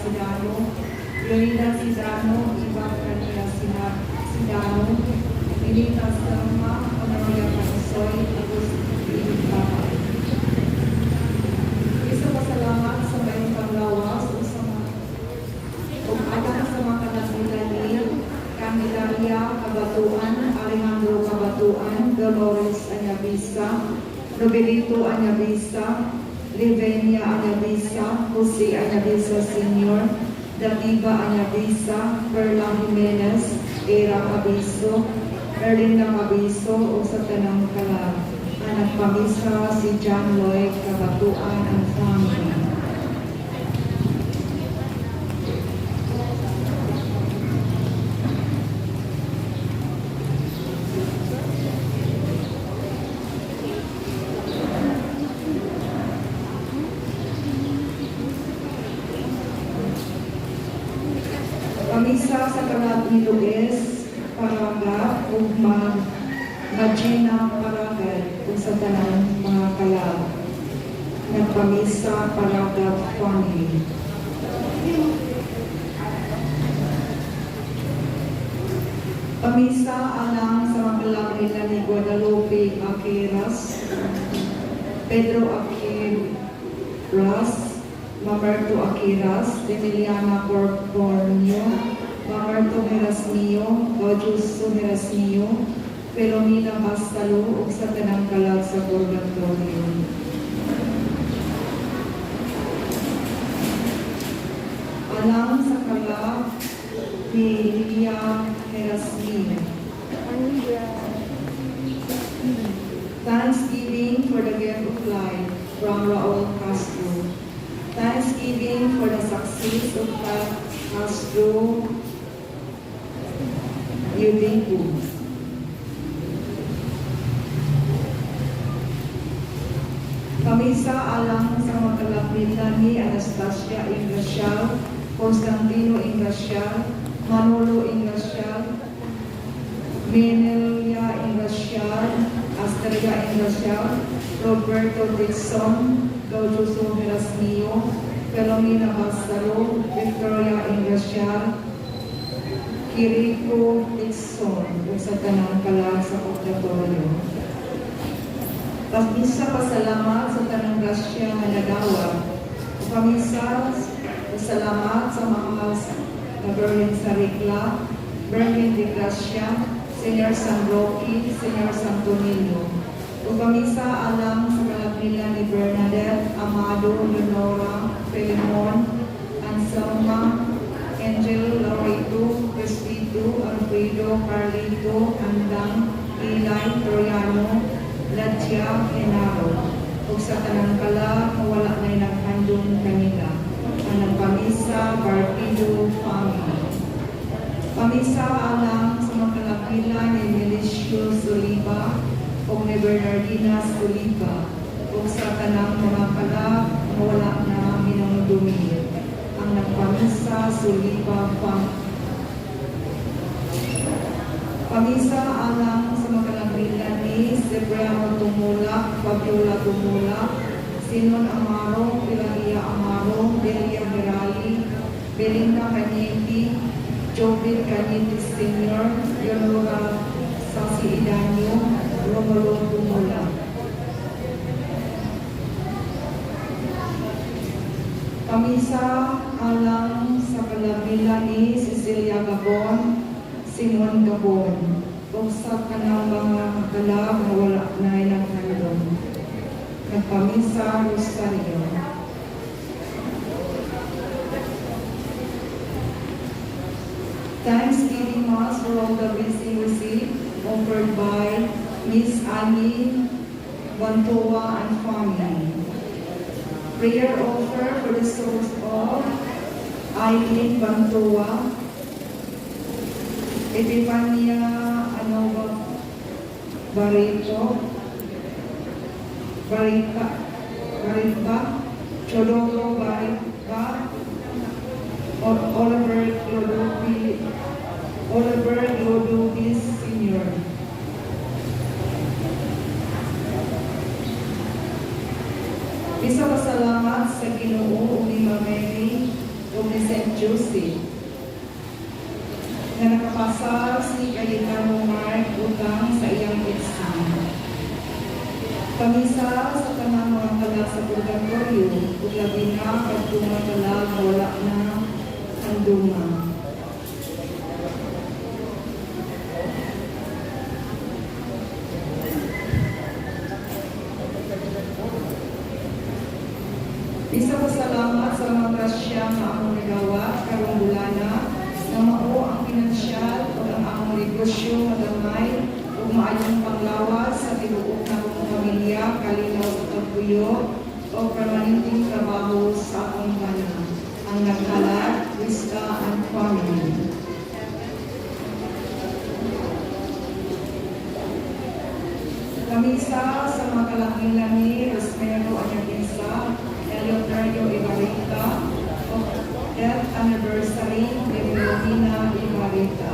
Sidano, Leonida Sidano, Ivan Canila Sidano, Benita Selma, Honoria Cansoy, Agustin Babay. Isa pasalamat sa mayong panglawas ug sa mga ug alang sa mga kanagila ni Candelaria Cabatuan, Alejandro Cabatuan, Dolores Anyabisa, Roberto Anyabisa, Livenia Anyabisa, Jose Anyabisa Sr., Datiba Anyabisa, Perla Jimenez, Era Cabiso, Erlinda Cabiso, ug sa tanang kalag. Ang nagpamisa si John Lloyd Cabatuan and family. Pamisa sa kalag ni Luis Paraga ug Magina Paraga ug sa tanang mga kalag. Nagpamisa Paraga family. Pamisa alang sa mga kalag nila ni Guadalupe Aquiras, Pedro Aquiras, Mamerto Aquiras, Emiliana Corpornio, Mamerto Herasmio, Gaudioso Herasmio, Felomina Bastalo, ug sa tanang kalag sa Purgatorio. Alang sa kalag ni Lilia Herasmio. Thanksgiving for the gift of life from Raul Castro. Thanksgiving for the success of Castro Yudiku. Pamisa alang sa mga kalapila ni Anastasia Ingrasial, Constantino Ingrasial, Manolo Ingrasial, Menelia Ingrasial, Asteria Ingrasial, Roberto Dixon, Gaudioso Herasmio, Felomina Basalo, Victoria Ingrasial, Kiriko Dixon, ug sa tanang kalag sa Purgatorio. Pamisa pasalamat sa tanang grasya nga nadawat. Pamisa pasalamat sa mahal na Berlin Sarigla, Berlin de Gracia, Senyor San Roque, Senyor Santonino. Ug pamisa alang sa kalagmila ni Bernadette, Amado, Leonora, Filemon, Anselma, Angel, Loreto, Crespito, Alfredo, Carlito, Andang, Eli, Floriano, Ladja, Genaro. Ug sa tanang kalag nga wala na'y naghandom kanila. Ang nagpamisa, Bartido family. Pamisa alang sa mga kalapila ni Melicio Soliba ug ni Bernardina Soliba ug sa tanang mga kalag nga wala na minungdumi. Ang nagpamisa, Soliba family. Pamisa alang sa mga kalapila ni Cipriano Tumulak, Fabiola Tumulak, Sinon Amaro, Pelagia Amaro, Delia Herali, Belinda Cañete, Jovit Cañete Sr., Leonora Sasi Idanyo, Romulo Tumulak. Pamisa alang sa kalabila ni Cecilia Gabon, Simon Gabon, ug sa kanang mga kalag nga wala na naghandom. Nagpamisa Rosario. Thanksgiving Mass for all the blessing received, offered by Miss Annie Bantoa and family. Prayer offer for the souls of Eileen Bantoa, Epifania Anova Barito, Barita, Barita, Chodoro Barita, Oliver Lodovi, Oliver Lodovis Sr. Isa pasalamat sa Ginoo ug ni Ma'am Mary ug ni Saint Mapasar si Cayetano Mark Utang sa iyang exam. Pamisa sa tanang mga kalag sa purgatorio, ug labi na kadtong mga kalag nga wala na handuma. Isa pasalamat sa mga grasya nga among nagawa karong bulana nga mao ang pinansyal ug ang among negosyo magamay ug maayong panglawas sa tibuok namong pamilya, kalinaw sa tagpuyo o permanenteng trabaho sa akong bana. Ang naghalad, Vista and family. Kamisa sa mga kalangila ni Rosmero Anyaginsa, Eleuterio Ibarita, o death anniversary ni Valentina Ibarita.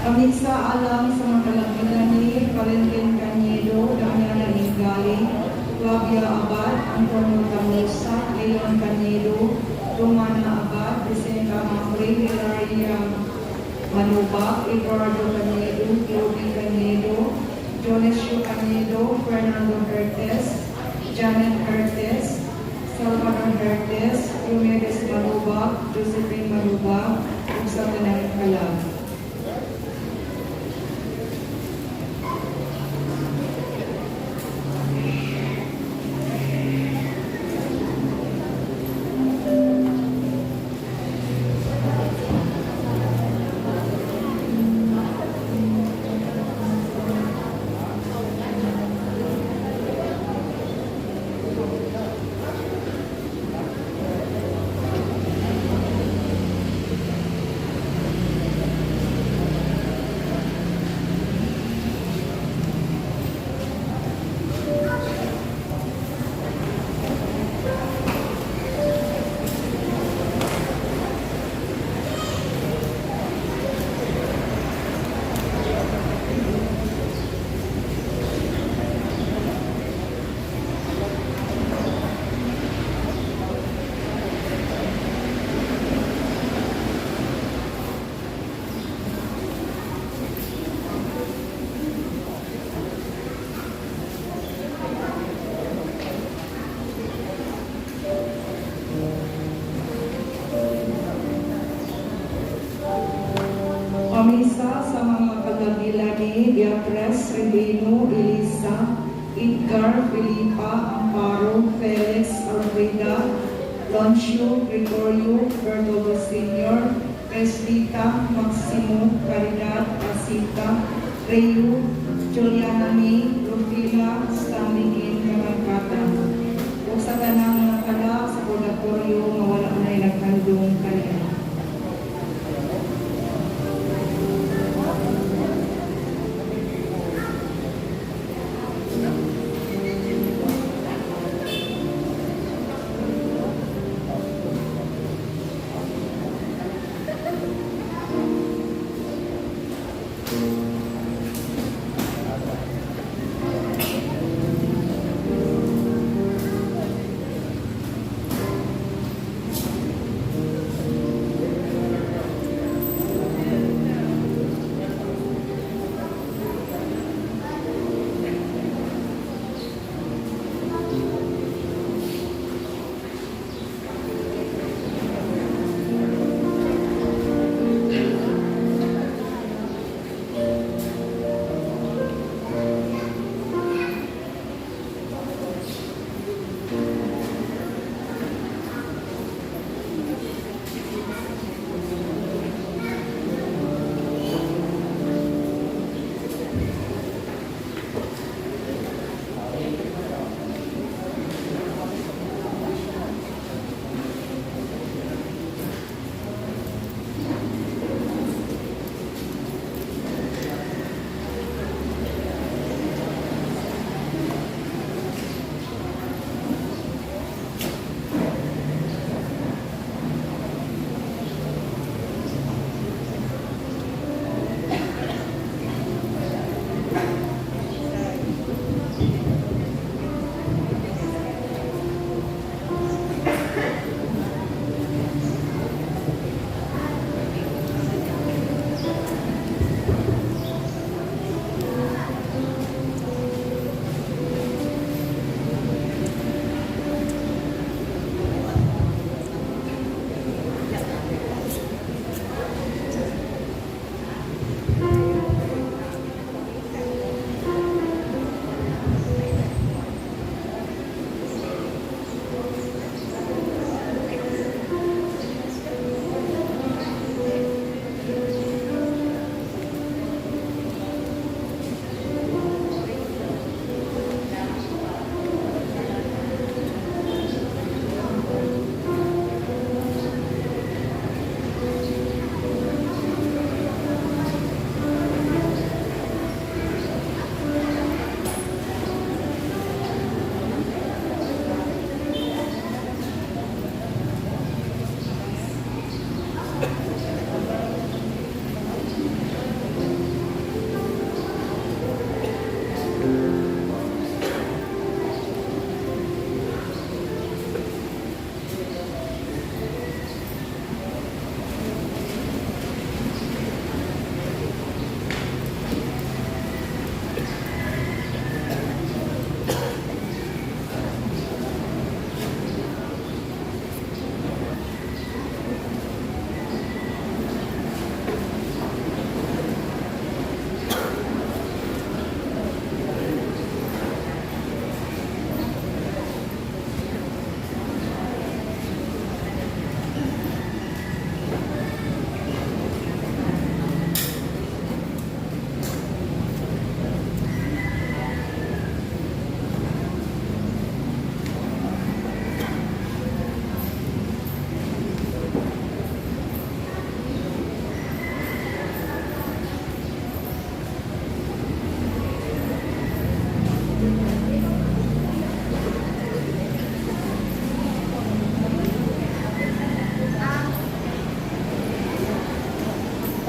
Kamisa alang sa mga kalangila ni Valentin Cañedo, Damiana Ingali, Flavia Abad, Antonio Tamosa, Leon Cañedo, Romana Abad, Vicenta Mafre, Hilaria Manubak, Eduardo Cañedo, Clovis Cañedo, Jonesio Cañedo, Fernando Hertes, Janet Hertes, Salvador Hertes, Rumedes Manubak, Josephine Manubak, ug sa tanang kalag. Pamisa sa mga kagabila ni Beatriz Rebino, Elisa, Edgar, Felipa, Amparo, Felix, Alfreda, Loncio, Gregorio, Bertolo Sr., Preslita, Maximo, Caridad, Asita, Rayo, Juliana May, Rufila, Stanley Gin, Kamangkatan. Ug sa tanang mga kalag sa purgatorio nga wala na naghandong kaniya.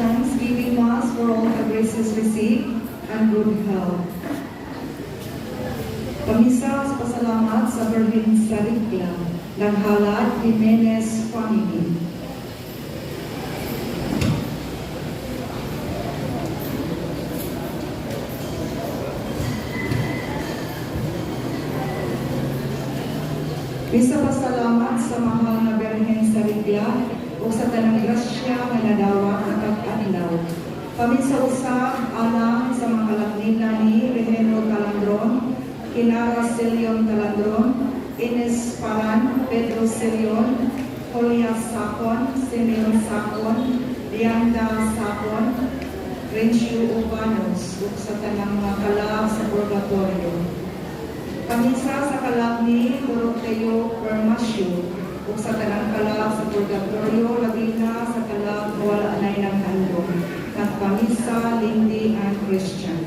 Thanksgiving Mass for all the graces received and good health. Pamisa sa pasalamat sa Birhen sa Ricla, Naghalad Jimenez Family. Misa pasalamat sa mahal na Birhen sa Ricla o sa tanang grasya nga nadawat matag adlaw. Pamisa usab alang sa mga kalaknina ni Regeno Calandron, Kinara Celion Calandron, Ines Paran, Pedro Celion, Julia Sacon, Simeon Sacon, Lianda Sacon, Rencio Ubanos, ug sa tanang mga kalag sa purgatorio. Pamisa sa kalag ni Doroteo Permasio, ug sa tanang kalag sa purgatorio, labi na sa kalag nga wala anay ng handom. Nagpamisa, Lindy and Christian.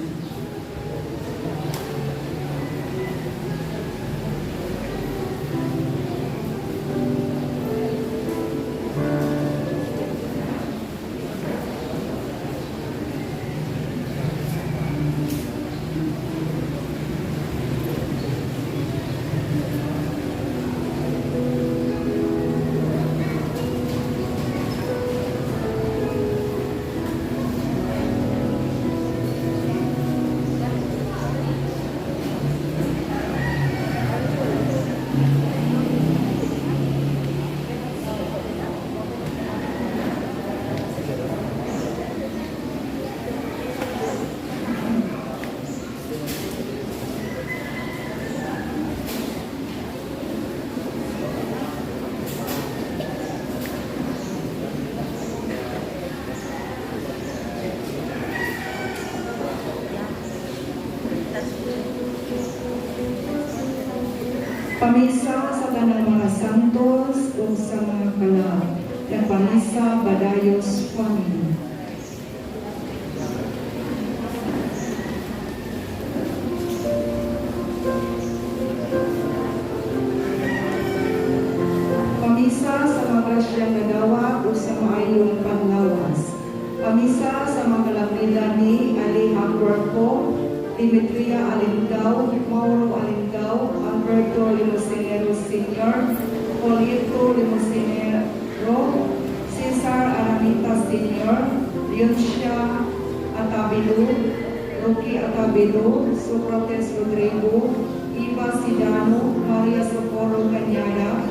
Pamisa sa tanang mga santos ug sa mga kalag. Nagpamisa Badayos Family. Pamisa sa mga grasyang nadawat o sa maayong panglawas. Pamisa sa mga kalaknida ni Ali Cuerpo, Dimitria Alindao, Mauro Alindao, Alberto Limosinero Sr., Polito Limosinero, Cesar Aramita Sr., Leoncia Atabilu, Rocky Atabilu, Socrates Rodrigo, Eva Sidano, Maria Socorro Cañada,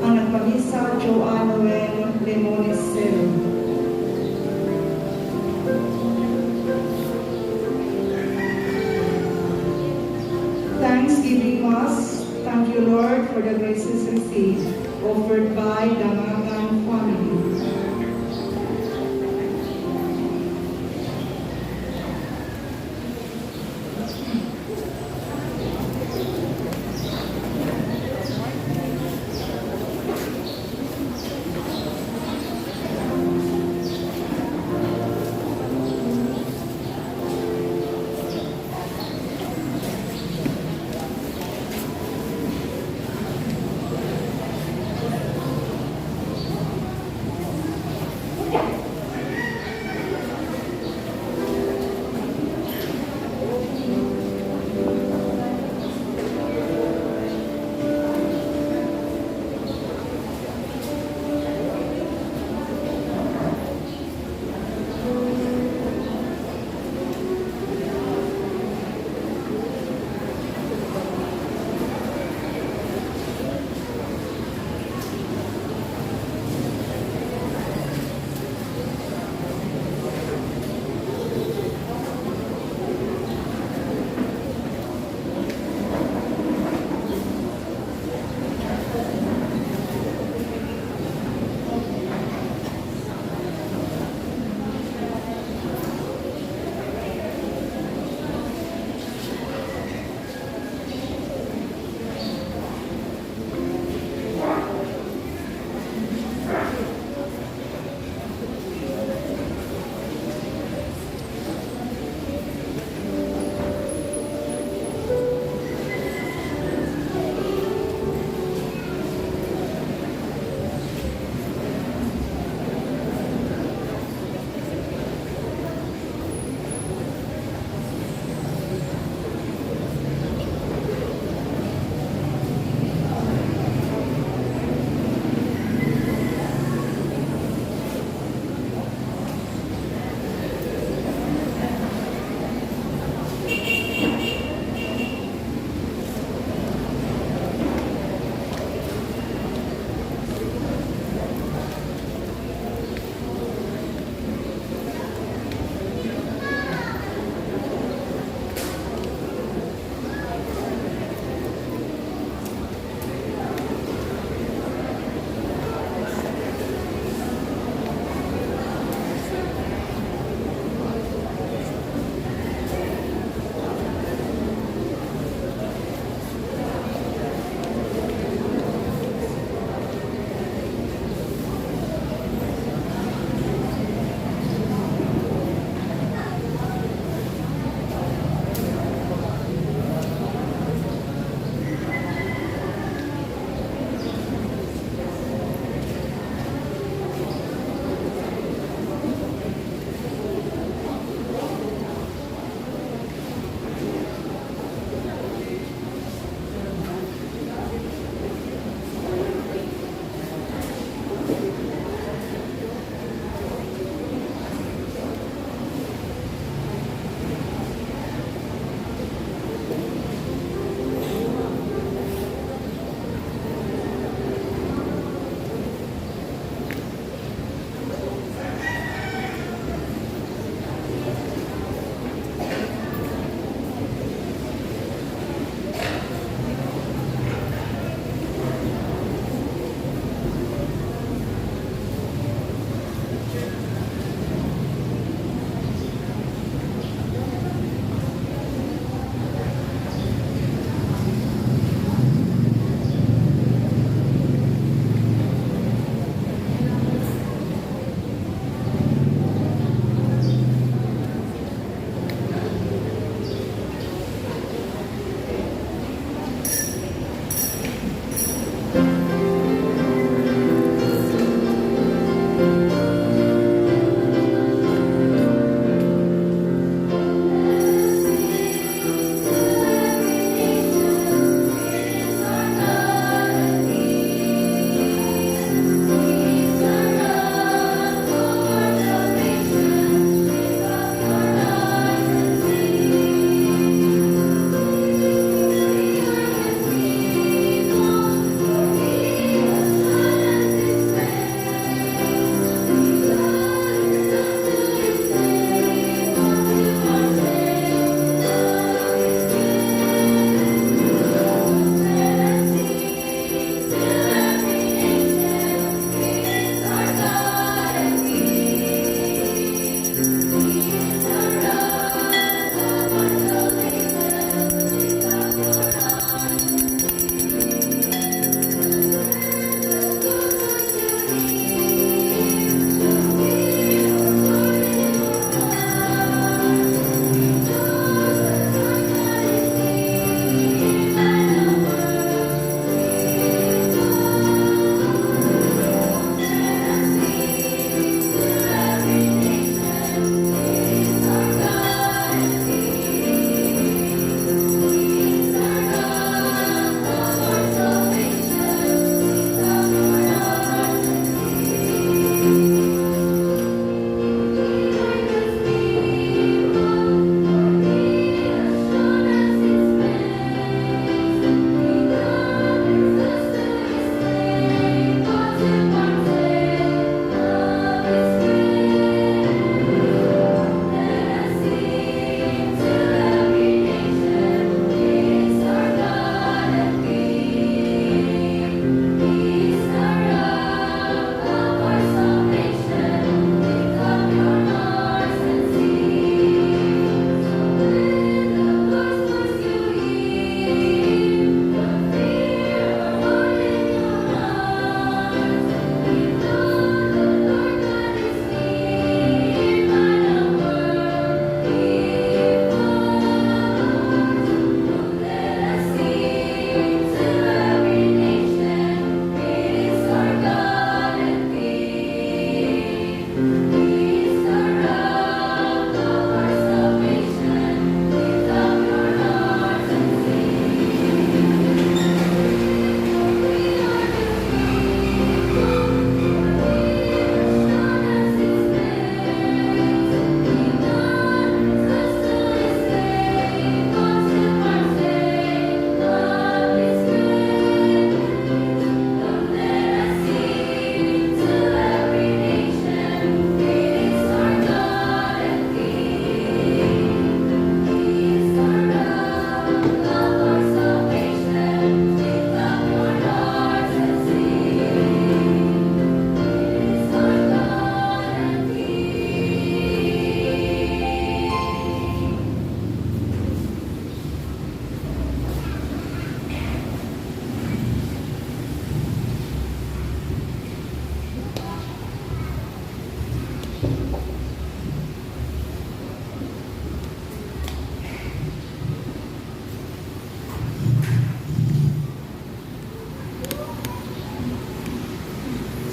ang nagpamisa, Joanne Noel Lemones Cero. Thanksgiving Mass, thank you, Lord, for the graces received, offered by the Mangan family.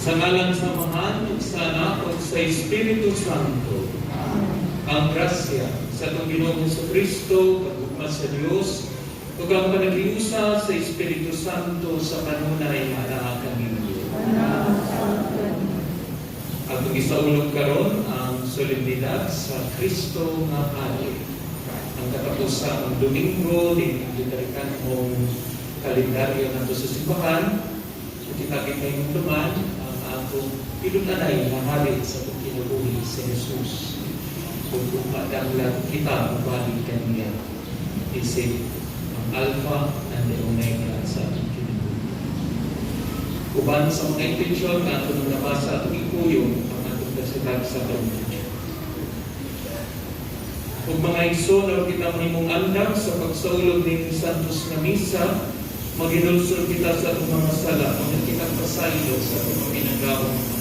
Sa ngalan sa Amahan, ug sa Anak, ug sa Espiritu Santo. Ang grasya sa atong Ginoong Kristo, pagugma sa Dios, ug ang panaghiusa sa Espiritu Santo sa kanunay maanaa kaninyo. Atong gisaulog karon ang solemnidad sa Kristo nga Hari. Ang katapusang Domingo din ang kalendaryo nato sa simbahan, kita kita duman ang atong pinun-anay nga hari sa atong kinabuhi, si Jesus. Kung umadanglan kita mubalik kaniya isip ang Alpha and the Omega sa atong kinabuhi. Uban sa mga intensyon nga atong nabasa, atong ikuyog ang atong kasitag sa karon. Ug mga igsoon, aron kita mahimong andam sa pagsaulog ning Santos nga Misa, maghinulsol kita sa atong mga sala, mga kita pasaylo sa atong mga ginagawang mga.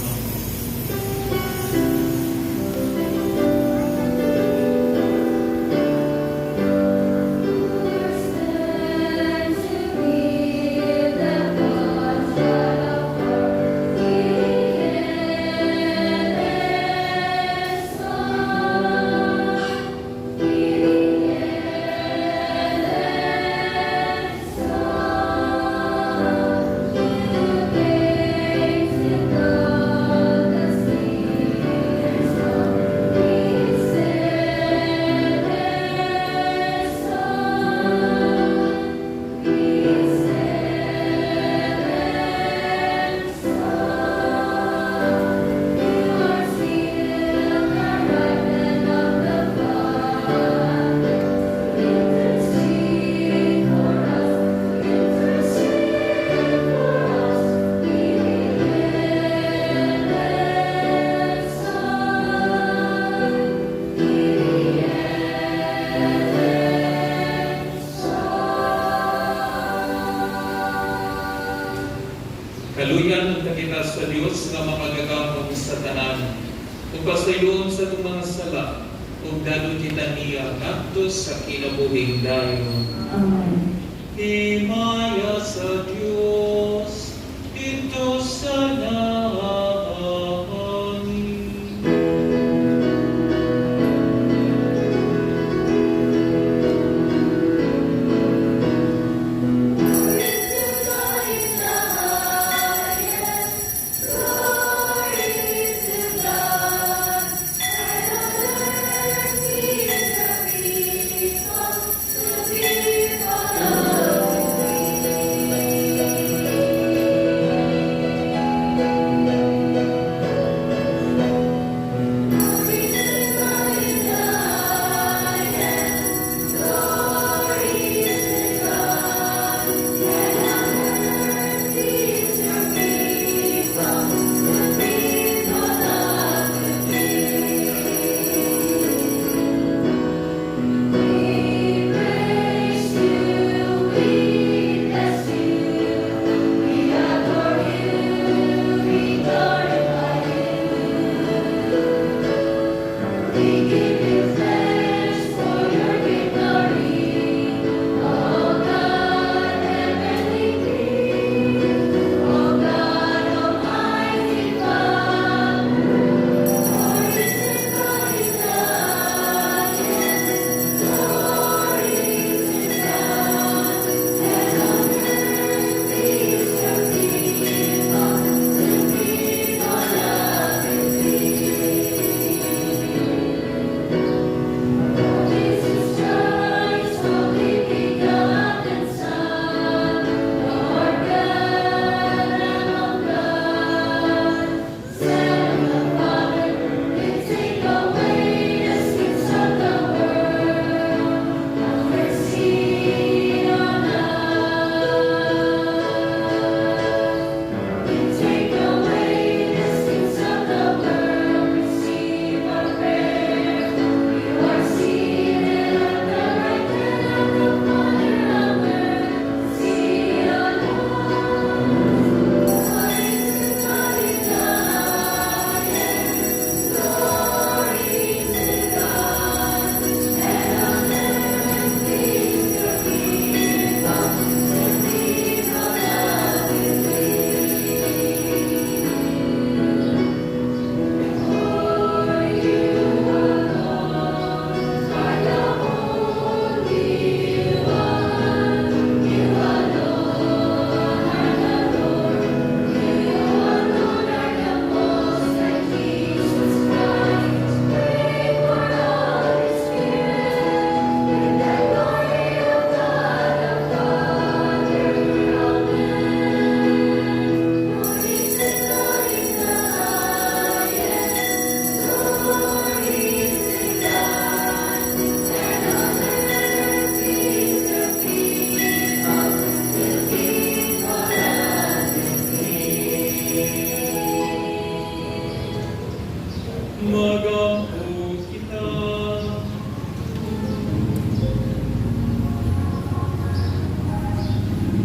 Kaluyan ang kita sa Dios nga makagagahom sa tanan. Ug pasayloon sa atong mga sala, ug dadon kita niya ngadto sa kinabuhing dayon. Amen. Himaya sa Dios, didto sa langit.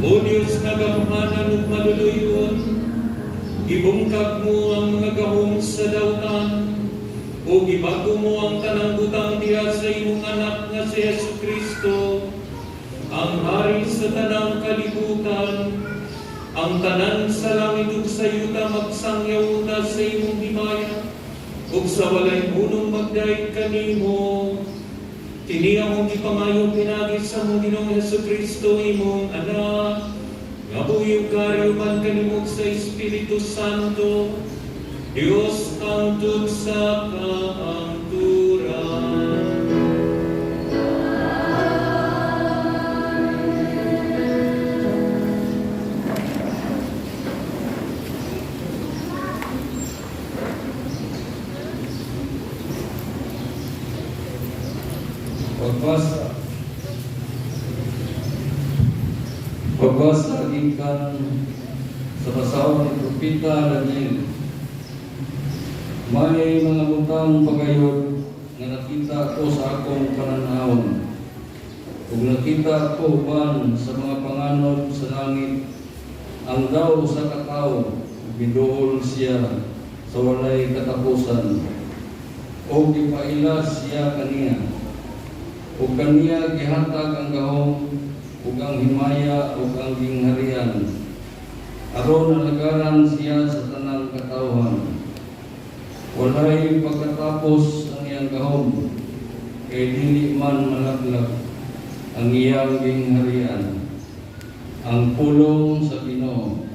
O Diyos nga gamhanan ug maluluy-on, gibungkag mo ang mga gahom sa dautan, ug gibago mo ang tanang butang diha sa imong anak nga si Hesus Kristo, ang hari sa tanang kalibutan. Ang tanan sa langit ug sa yuta magsangyaw unta sa imong himaya, ug sa walay hunong magdayeg kanimo. Kini among gipangayo pinaagi sa among Ginoong Hesus Kristo, imong anak, nga buhi ug gari uban kanimo sa Espiritu Santo, Dios hangtod sa kaangturan. Pagbasa gikan sa basahon ni Propeta Daniel. May mga butang pagayod nga nakita ko sa akong pananawon. Ug nakita ko uban sa mga panganod sa langit ang daw sa katawo, giduol siya sa walay katapusan. O gipaila siya kaniya. Ug kaniya gihatag ang gahom ug ang himaya ug ang gingharian aron alagaran siya sa tanang katawhan. Walay pagkatapos ang iyang gahom, kay dili man malaglag ang iyang gingharian. Ang pulong sa Ginoo.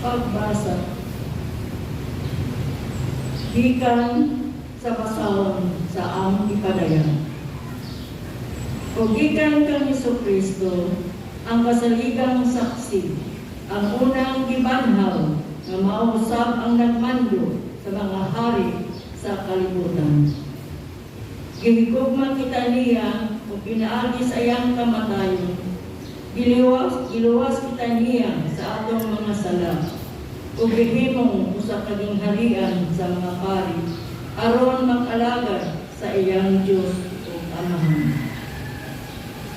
Pagbasa gikan sa basahon sa ang gipadayag. O gikan kang Kristo, ang kasaligang saksi, ang unang gibanhaw nga mao usab ang nagmando sa mga hari sa kalibutan. Gihigugma kita niya ug pinaagi sa iyang kamatayon. Giluwas kita niya sa atong mga sala ug gihimong usa ka gingharian sa mga pari aron mag-alagad sa iyang Dios ug Amahan.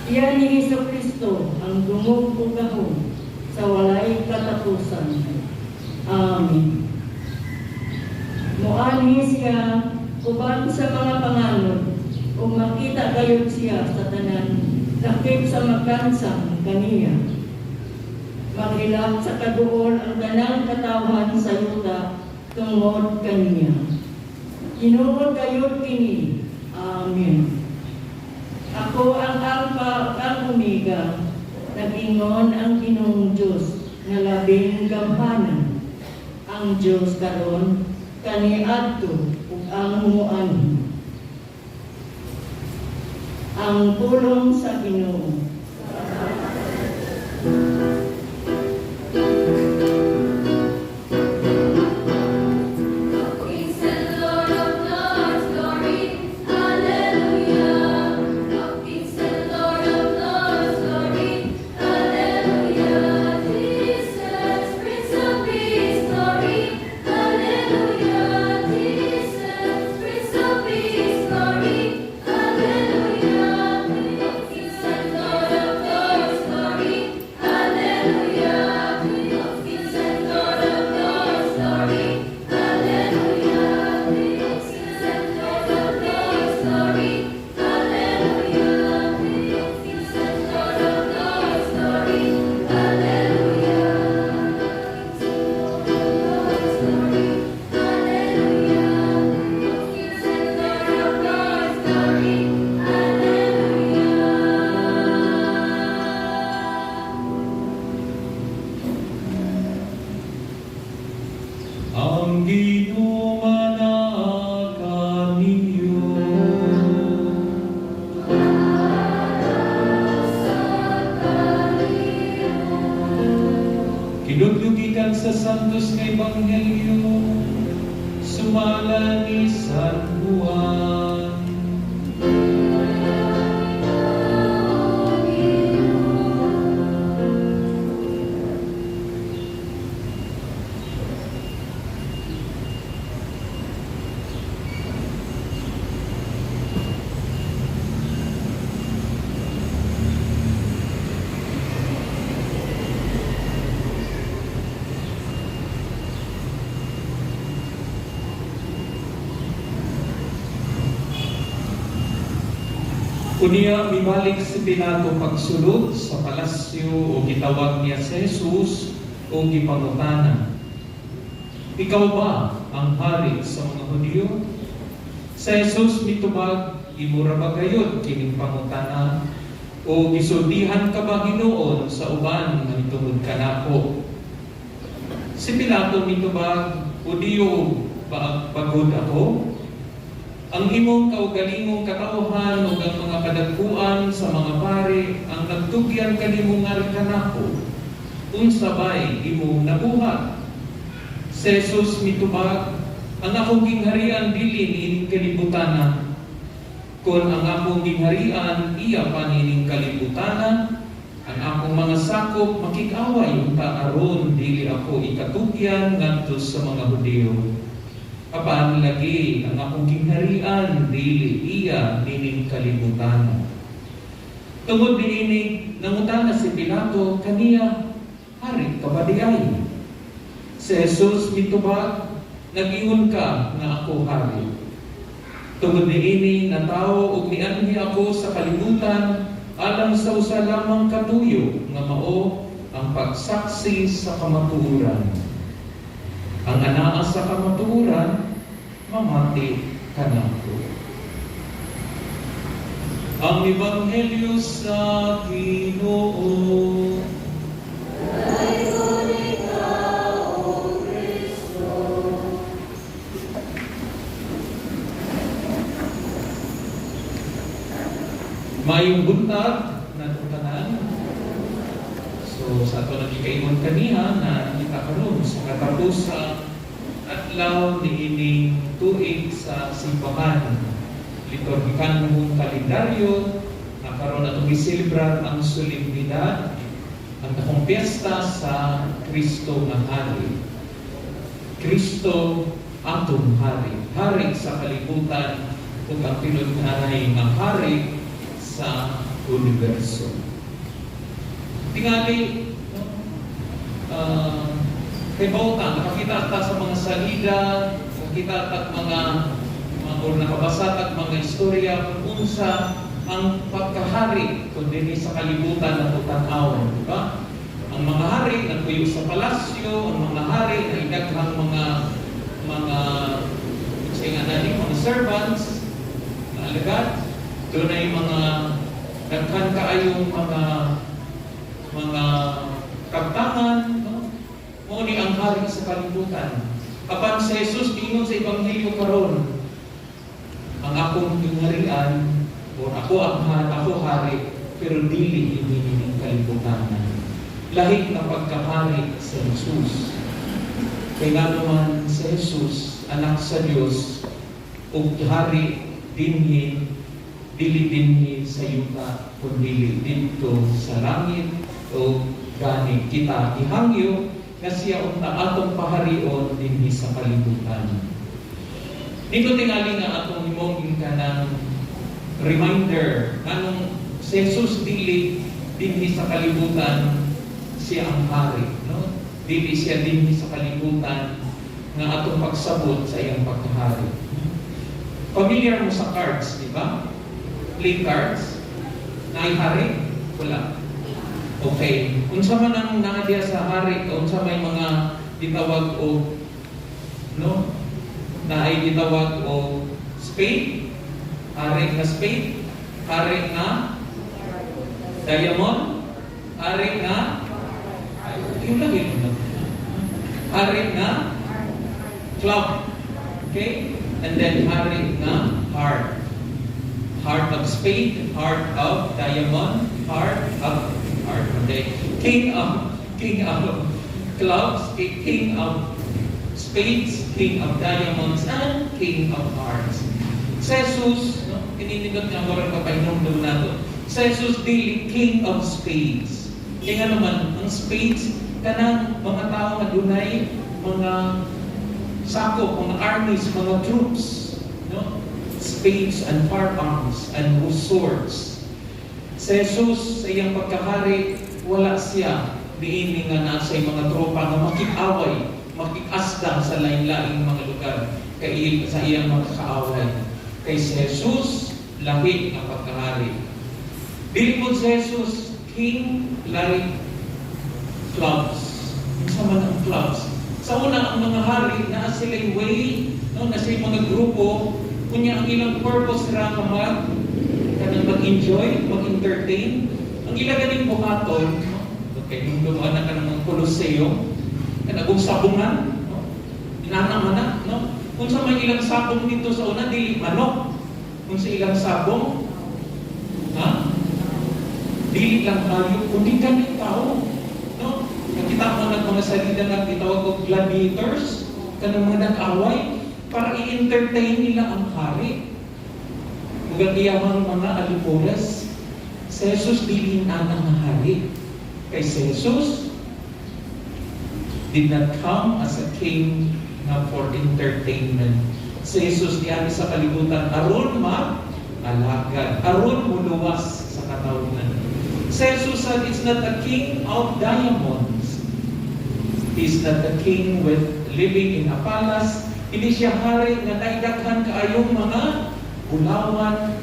Iya ni Hesus Kristo ang dungog ug gahom sa walay katapusan. Amen. Moanhi siya uban sa mga panganod ug makita gayud siya sa tanan lakip sa magkansang kaniya. Maghilak sa kaduol ang tanang katawhan sa yuta tungod kaniya. Tinuod gayud kini. Amen. Ako ang Alpha ug ang Omega, nag-ingon ang Ginoong Diyos nga labing gamhanan. Ang Diyos karon kaniadto ug ang muanhi. Ang pulong sa Ginoo. Kings and Lord of Lords, glory, Hallelujah. Kings and Lord of Lords, glory, Hallelujah. Jesus, Prince of Peace, glory, Hallelujah. Jesus, Prince of Peace, glory, Hallelujah. Kings and Lord of Lords, glory, Hallelujah. Kings and Lord of Lords, glory, Hallelujah. Kings and Lord of Lords, glory, Hallelujah. Kings and Lord of Lords, glory, Hallelujah. Kings and Lord of Lords, glory, Hallelujah. Kings and Lord of Lords, glory, Hallelujah. Ang Ginoo manaa kaninyo. Kinudlo gikan sa Santos nga Ebanghelyo sumala ni San Juan. Unya mibalik si Pilato pagsulod sa palasyo ug gitawag niya si Jesus ug gipangutana: "Ikaw ba ang hari sa mga Hudyo?" Si Jesus mitubag, "Imo ra ba gayud kining pangutana o gisultihan ka ba hinuon sa uban nga mitungod kanako?" Si Pilato mitubag, "Hudiyo ba bagud ako? Ang imong kaugalingong katawhan ug ang mga kadagkuan sa mga pari ang nagtugyan kanimo ngali kanako. Unsa bay imong nabuhat?" Si Jesus mitubag, "Ang akong gingharian dili niining kalibutana. Kon ang akong gingharian iya pa niining kalibutana, ang akong mga sakop makig-away unta aron dili ako ikatugyan ngadto sa mga Hudiyo. Apan lagi ang akong gingharian dili iya nining kalibutan." Tungod niini, nangutana si Pilato kaniya, "Hari ka ba diay?" Si Jesus mitubag, "Nag-ingon ka nga ako hari. Tungod niini natawo ug mianhi ako sa kalibutan alang sa usa lamang katuyo nga mao ang pagsaksi sa kamatuoran. Ang anaa sa kamatuoran mamati kanako." Ang Ebanghelyo sa Ginoo. Dayon ikaw. So sa ato nagikaingon kaniha na kita karon sa katapusang adlaw niining tuig sa simbahan, liturgikanhong kalendaryo, na karon atong giselebrar ang solemnidad, ang dakong piyesta sa Kristo nga Hari. Kristo atong hari, hari sa kalibutan ug ang tinud-anay nga hari sa universo. Tingali, no? Kay bawta, nakakita ta sa mga salida, nakakita ta mga or nakabasa ta mga istorya kung unsa ang pagkahari kung dinhi sa kalibutan na tan-awon, di ba? Ang mga hari nagpuyo sa palasyo, ang mga hari na daghang mga sa nga nani, mga servants, na alagad, dunay mga daghan kaayong mga kabtangan, no? Mao ni ang hari sa kalibutan. Apan si Jesus giingon sa ebanghelyo karon, "Ang akong gingharian or ako ang ako hari, pero dili ini ning kalibutan." Lahi na pagkahari sa Jesus. Kay ngano man si Jesus anak sa Dios ug hari dinhi, dili dinhi sa yuta kundi didto sa langit, o gani kita gihangyo nga siya unta atong paharion dinhi sa kalibutan. Dito tingali nga atong himong kanang reminder nganong si Jesus dili dinhi sa kalibutan siya ang hari, no? Dili siya dinhi sa kalibutan nga atong pagsabot sa iyang pagkahari. Familiar mo sa cards, di ba? Play cards. Naay hari? Wala. Okay. Unsa man ang naa diya sa hari, unsa may mga gitawag og, no? Naay gitawag og spade, hari nga spade, hari nga diamond, hari nga, ay, yung lagi mo, hari nga club. Okay? And then hari nga heart. Heart of spade, heart of diamond, heart of heart. Okay? King of clubs, king of spades, king of diamonds, and king of hearts. Sa Jesus, no? Kininindot nga murag papahinumdum nato. Sa Jesus dili king of spades. Kaya nga naman, ang spades, kanang mga tao nga dunay mga sakop, mga armies, mga troops, no? Spades and firearms and swords. Sa Jesus, sa iyang pagkahari, wala siya niini nga naa sa mga tropa nga makig-away, makig-asda sa lain-laing mga lugar kay sa iyang mga kaaway. Kay si Jesus, lahi ang pagkahari. Dili po si Jesus king like clubs. Unsa man ang clubs? Sa una, ang mga hari, naa sila'y way, no, naa sila'y mga grupo, kunya ang ilang purpose ra nga kanang mag-enjoy, mag-entertain. Ang ilang ganing buhaton, no? Okay, nung dumaan na ka ng mga Colosseum, kanang sabungan, no? Inana man na, no? Kung sa may ilang sabong dito sa una, dili manok. Kung sa ilang sabong, ha? Dili lang hayop, kundi kani tao. No? Nakita mo ng mga salida nga gitawag og gladiators, kanang mga nag-away, para i-entertain nila ang hari ug ang iyang mga alipores. Si Jesus dili na nga hari. Kay si Jesus did not come as a king nga for entertainment. Si Jesus niari sa kalibutan aron mag alagad, aron muluwas sa katawhan. Si Jesus said it's not a king of diamonds. He's not a king with living in a palace. Hindi siya hari nga naidaghan kaayong mga bulawan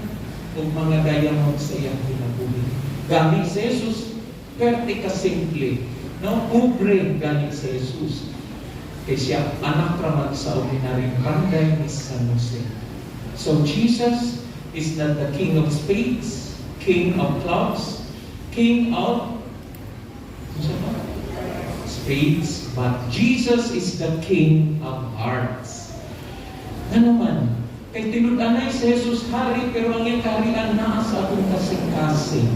o mga diamonds sa iyang kinabuhi. Gani si Jesus, perte ka simple. No? Pobre gani si Jesus. Kay siya anak raman sa ordinaryong panday ni San Jose. So Jesus is not the king of spades, king of clubs, king of, ano ba? Spades, but Jesus is the king of hearts. Na naman, kay tinud-anay si Jesus hari, pero ang iyang kaharian naa sa atong kasing-kasing.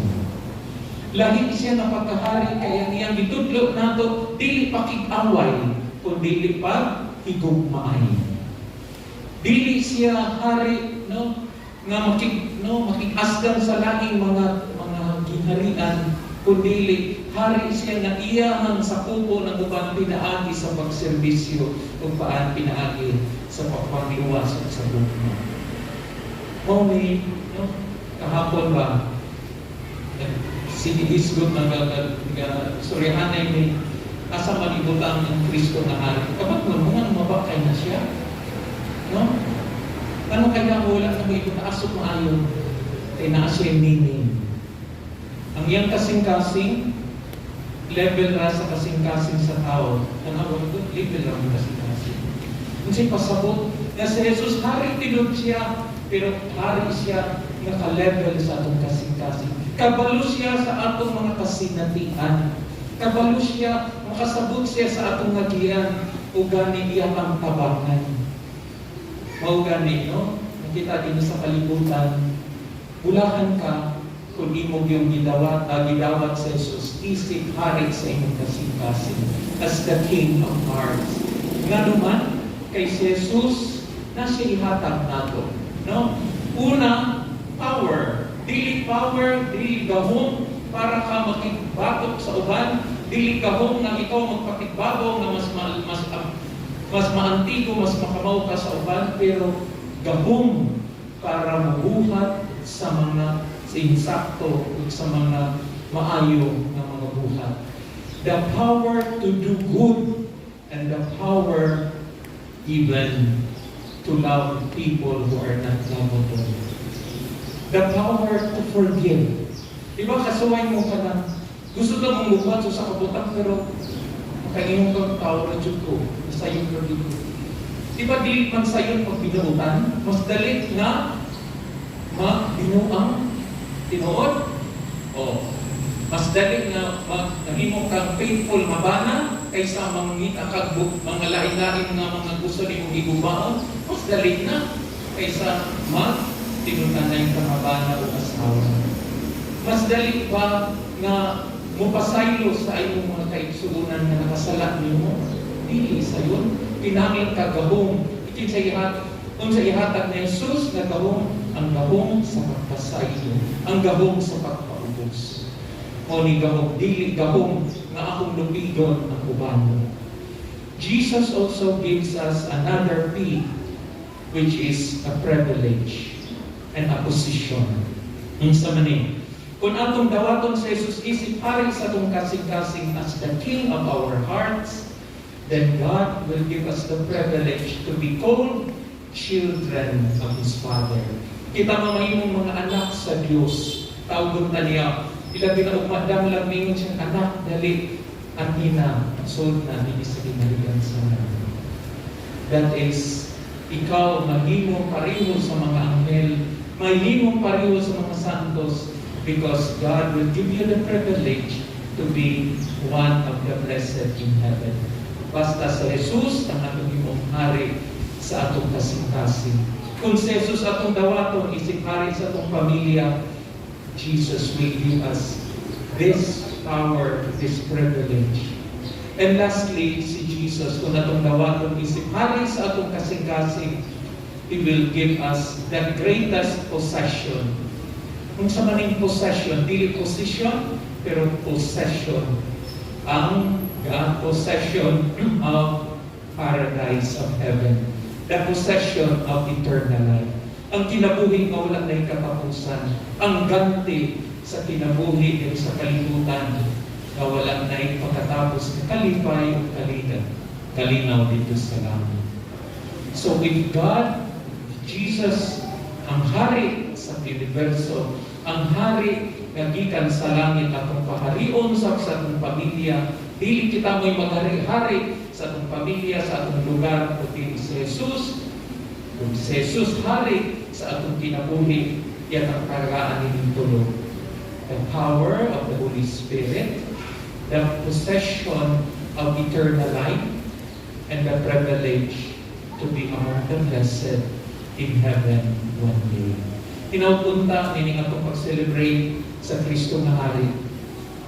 Lahi siya nga pagkahari kay ang iyang gitudlo nato dili pakig-away kun dili pa higugmaay. Dili siya hari, no, nga makig, no, makig-asgan sa laing mga ginharian, kundi hari siya nga iyahang sakupo ng uban pinaagi sa pagserbisyo ug paan pinaagi sa pagpangluwas ug sa gugma. Mao ni, no, kahapon ba sinihisgot nga nga nga storyahanay ni asa man ibutang ang Kristo nga hari. Kabat mo nga mabakay na siya. No? Ano kaya wala na mo ibutang asok maayo kay naa siya meaning. Ang iyang kasing-kasing, level ra sa kasing-kasing sa tao. Tanawa ko, level ra ang kasing-kasing. Unsay pasabot nga si Jesus hari tinuod siya, pero hari siya nga ka-level sa atong kasing-kasing. Kabalo siya sa atong mga kasinatian. Kabalo siya, makasabot siya sa atong ngagian ug gani iya kang tabangan. Mao gani, no? Nakita din sa kalibutan, bulahan ka kung imo yung gidawat sa Jesus, isip hari sa imong kasing-kasing as the King of hearts. Nga naman, kay si Jesus, na siya ihatag nato. No? Una, power. Dili power, dili gahom para ka makigbatok sa uban, dili gahom nga ikaw magpakigbabaw nga mas maantigo, mas makamaw ka sa uban, pero gahom para mabuhat sa mga sa insakto ug sa mga maayo nga mga buhat. The power to do good and the power even to love people who are not lovable. The power to forgive. Di ba kasuway mo ka na, gusto ka mong buhat sa kabutang pero makaingon kang tao na jud ko, sayon ka dito. Di ba dili man sayon pag binuutan, mas dali nga magbinuang tinuod? O, mas dali nga nahimo kang faithful nga bana kaysa mangita kag mga lain-lain nga mga gusto nimong higugmaon, mas dali na kaysa mag tinutanay ka nga bana o asawa. Mas dali pa nga mupasaylo sa imong mga kaigsuonan nga nakasala nimo? Dili sayon. Kinahanglan ka gahom. Ikin sa ihat, unsa ihatag ni Jesus nga gahom? Ang gahom sa pagpasaylo, ang gahom sa pagpaubos. Mao ni gahom, dili gahom nga akong lupigon ang uban. Jesus also gives us another P, which is a privilege and a position. Unsa man ni? Kung atong dawaton sa Jesus isip hari sa atong kasing-kasing as the King of our hearts, then God will give us the privilege to be called children of His Father. Kita mamahimong mga anak sa Dios. Tawgon ta niya. Ilabi na ugma lang mingon siyang anak, dali, anhi na, sud na, dinhi sa gingharian sa langit. That is, ikaw mahimo pareho sa mga anghel, mahimo pareho sa mga santos, because God will give you the privilege to be one of the blessed in heaven. Basta sa Jesus ang atong himong hari sa atong kasing-kasing. Kung si Jesus atong dawaton, isip hari sa atong pamilya, Jesus will give us this power, this privilege. And lastly, si Jesus, kung atong dawaton isip hari sa atong kasing-kasing, He will give us the greatest possession. Unsa man ning possession, dili position, pero possession. Ang possession of paradise of heaven. The possession of eternal life. Ang kinabuhi nga wala na'y katapusan. Ang ganti sa kinabuhi din sa kalibutan nga wala na'y pagkatapos nga kalipay o kaligan, kalinaw dito sa langit. So if God, Jesus, ang hari sa universo, ang hari nga gikan sa langit atong paharion sa atong pamilya, dili kita mo'y maghari-hari sa atong pamilya, sa atong lugar, kundi si Jesus. Kung si Jesus hari sa atong kinabuhi, yan ang tagaan nining tulo. The power of the Holy Spirit, the possession of eternal life, and the privilege to be among the blessed in heaven one day. Tinuod unta nining atong pag-celebrate sa Kristo nga Hari.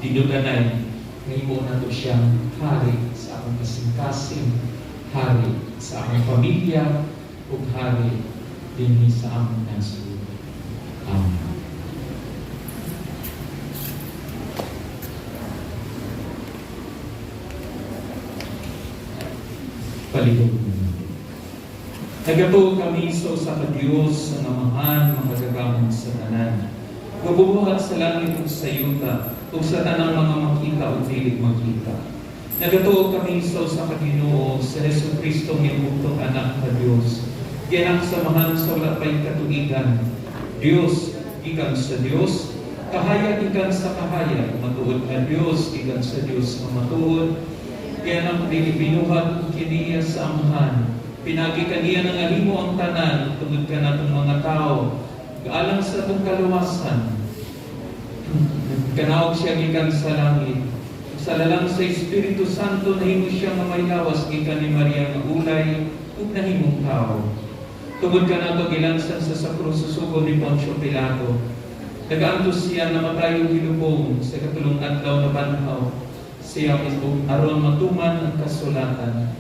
Tinuganay, ngaymo nato siyang hari sa akong kasing-kasing, hari sa akong pamilya, ug hari dinhi sa among nasod. Amen. Palihog. Nagatuo kami sa usa ka Dios ang Amahan, makagagamon sa tanan. Gabubuhat sa langit ug sa yuta, ug sa tanang mga makita ug dili makita. Nagatuo kami sa usa ka Ginoo, sa Hesus Kristo nga bugtong anak ka Dios. Gianak sa Amahan sa wala pay katuigan. Dios gikan sa Dios, kahayag gikan sa kahayag, matuod nga Dios gikan sa Dios nga matuod. Gianak dili binuhat ug kiniya sa Amahan. Pinagi kaniya nang alimo ang tanan tungod kanatong mga tao, gaalang sa atong kaluwasan. Kanaog siya gikan sa langit. Sa lalang sa Espiritu Santo nahimo siya nga may lawas gikan ni Maria nga ulay ug nahimong tao. Tungod kanato gilansan sa krus sa sugo ni Poncio Pilato. Nagaantos siya namatay ug gilubong sa katulong adlaw nabanhaw siya ug aron matuman ang kasulatan.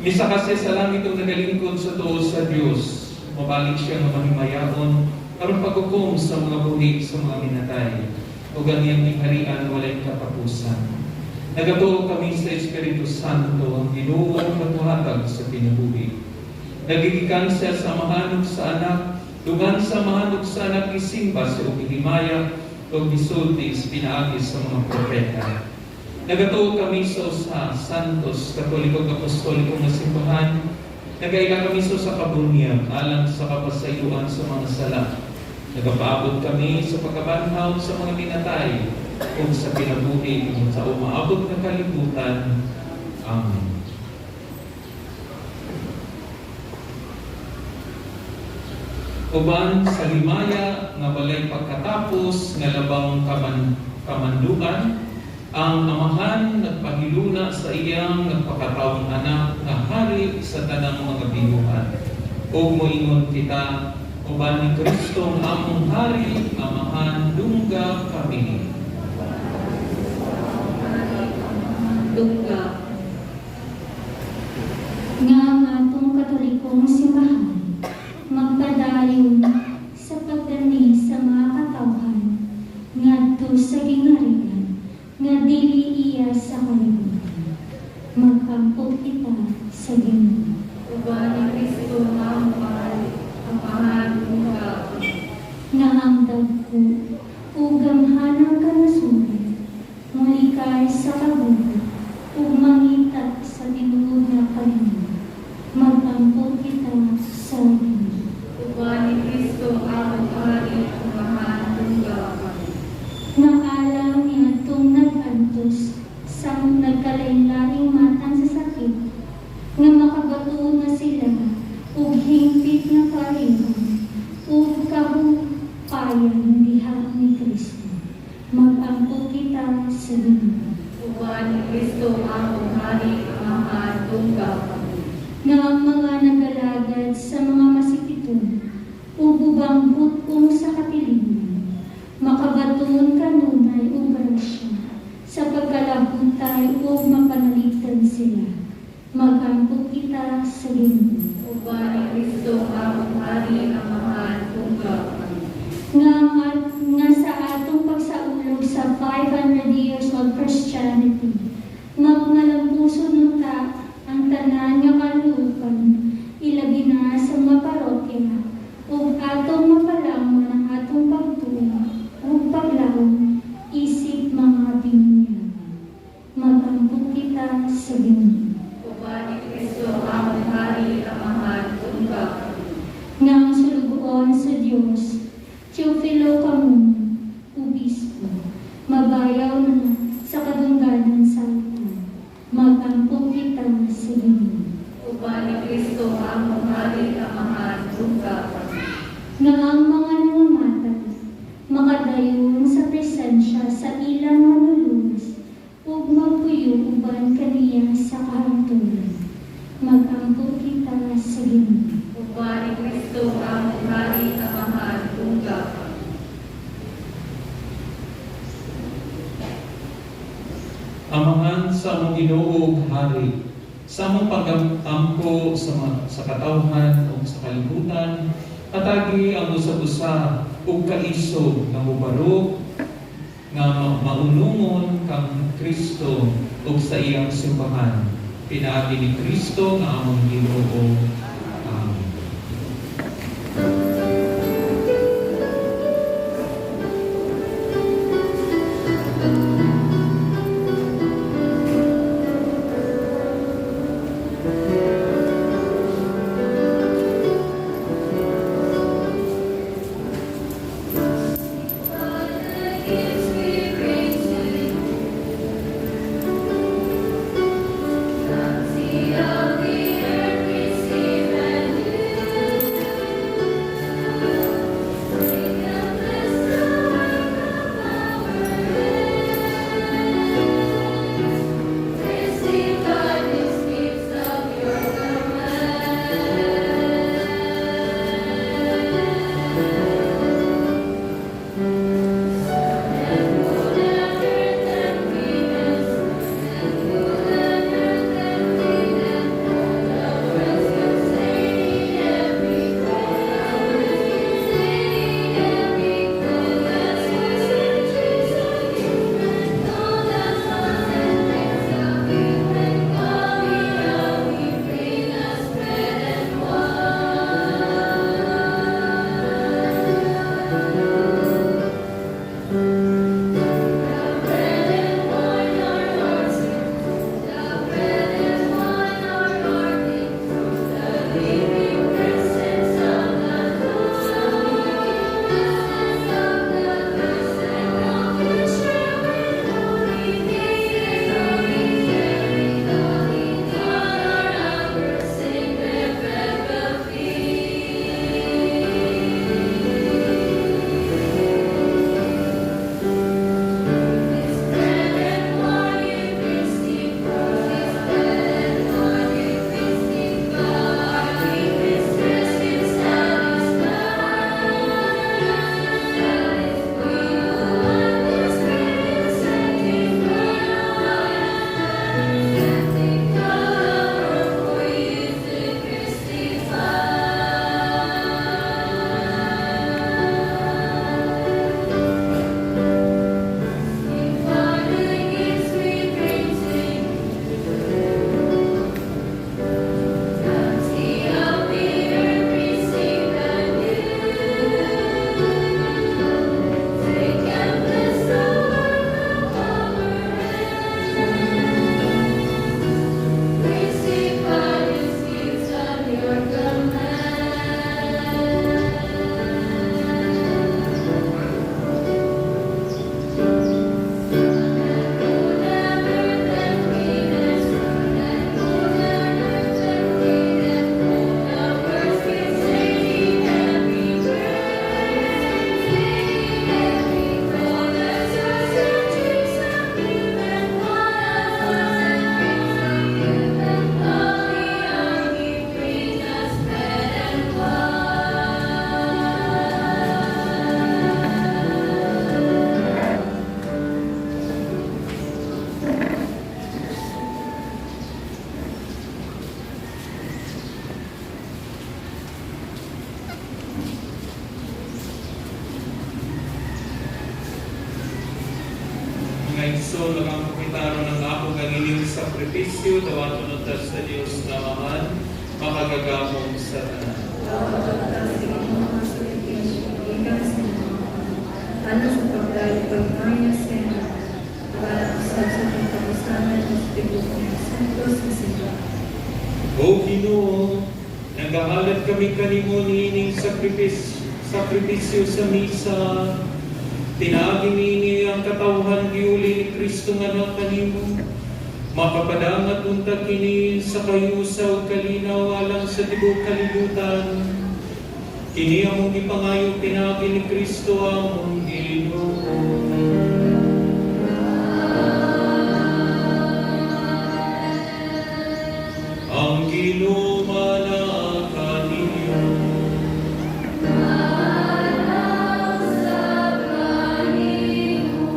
Misaka siya sa langit ug nagalingkod sa tuo sa Dios. Mabalik siya nga mahimayaon aron paghukom sa mga buhi sa mga minatay ug ang iyang gingharian walay katapusan. Nagatuo kami sa Espiritu Santo, ang Ginoo ang naghatag sa kinabuhi. Nagigikan siya sa Amahan ug sa Anak, dugan sa Amahan ug sa Anak gisimba siya ug gihimaya ug gisulti pinaagi sa mga propeta. Nagatuo kami sa usa Santos Katoliko ug Apostoliko nga simbahan. Nagaila kami sa usa ka bunyag alang sa kapasayloan sa mga sala. Nagapaabot kami sa pagkabanhaw sa mga minatay ug sa kinabuhi sa umaabot nga kalibutan. Amen. Uban sa himaya nga walay pagkatapos nga labang kamanduan, ang Amahan nagpahiluna sa iyang nagpakatawong anak nga hari sa tanang mga binuhat. Ug moingon kita, uban ni Kristo ang among hari, Amahan, dungga kami. Dungga. Nga ang atong Katolikong Simbahan magpadayon sa pagdani sa mga katawhan ngadto sa gingharian nga dili iya sa kalibutan. Mag-ampo kita sa Ginoo. Uban ni Kristo nga among hari, Amahan, dungga kami. Nga ang dagko ug gamhanang kanasuran mulikay sa kabuhi ug mangita sa tinuod nga kalinaw. Mag-ampo kita sa Ginoo. Uban ni Kristo nga among hari, Amahan, dungga kami. Nga alang niadtong nag-antos sa nagkalain-laing matang sa sakit, nga makabato na sila ug hingpit nga kaayuhan ug kahupayan diha ni Kristo. Mag-ampo kita sa Ginoo. Uban ni Kristo nga among hari, Amahan, dungga kami. Nga ang mga nagalagad sa mga masikiton ug ubang hut-ong sa katilingban, makabaton kanunay og grasya sa pagkalahutay ug mapanaligtan sila. Mag-ampo kita sa Ginoo. Uban ni Kristo nga among hari, Amahan, dungga kami. Nga sa atong pagsaulog sa 500 years of Christianity, magmalampuson unta ang tanan nga kalookan, ilabi na sa mga parokya, ug atong mapalamon ang atong pagtuo ug paglaom isip mga binyagan. Mag-ampo kita sa Ginoo. Uban ni Kristo nga among hari, Amahan, dungga kami. Nga ang sulugoon sa Dios, Teofilo Camuno, Obispo, mabayaw na sa kadungganan sa altar. Mag-ampo kita sa Ginoo. Uban ni Kristo nga among hari, Amahan, dungga kami. Nga ang mga nangamatay, makadayon sa presensya sa ilang manluluwas ug magpuyo uban kaniya sa kahangturan. Mag-ampo kita sa Ginoo. Uban ni Kristo nga among hari, Amahan, dungga kami. sa among Ginoo ug Hari. Sa among pagampo sa katawhan ug sa kalibutan, hatagi ang usab-usa ug kaisog nga mobarog nga maunungon kang Kristo ug sa iyang simbahan. Pinaagi ni Kristo nga among Ginoo. Amen. The gifts we bring to you, bounty of the earth, receive anew. Take and bless the work of our hands. Receive God these gifts of your command. And moon and earth and Venus, and moon and earth and Venus, the worlds containing every world containing every color, centuries of human, all the songs and dreams of human, come we bring us bread and wine. The bread and wine are our the bread and wine are our gifts, the living presence of the Lord, presence of the presence of the share with holy Mary, holy God our sing the feast. This bread and wine you receive, this bread and wine you receive, our deepest rescue satisfied. We who have the Spirit sanctified, sanctified, for you to crucify. By the gifts we bring to you, bounty of the earth, receive anew. Take and bless the work of our hands. Receive by these gifts of your command. And earth and Venus, and moon and earth and Venus, the worlds containing every word, containing every color, centuries of human, centuries of human, holy army, bring us bread and wine. Mga igsoon, nagampo kita aron ang ako kang inyong sakripisyo, dawaton unta sa Dios nga Amahan, makagagamong sa tanan. Alang sa pagdayeg ug paghimaya sa iyang ngalan, para usab sa atong kapuslanan ug sa tibuok niyang santo sa simbahan. O Ginoo, nagahalad kami kanimo niining sakripisyo sa misa. Pinaagi niini ang katawhan giuli ni Kristo nga anak kanimo. Makapadangat unta kini sa kayusa ug kalinaw alang sa tibuok kalibutan. Kini among gipangayo pinaagi ni Kristo among Ginoo. Ang Ginoo manaa kaninyo. Alang sa kanimo.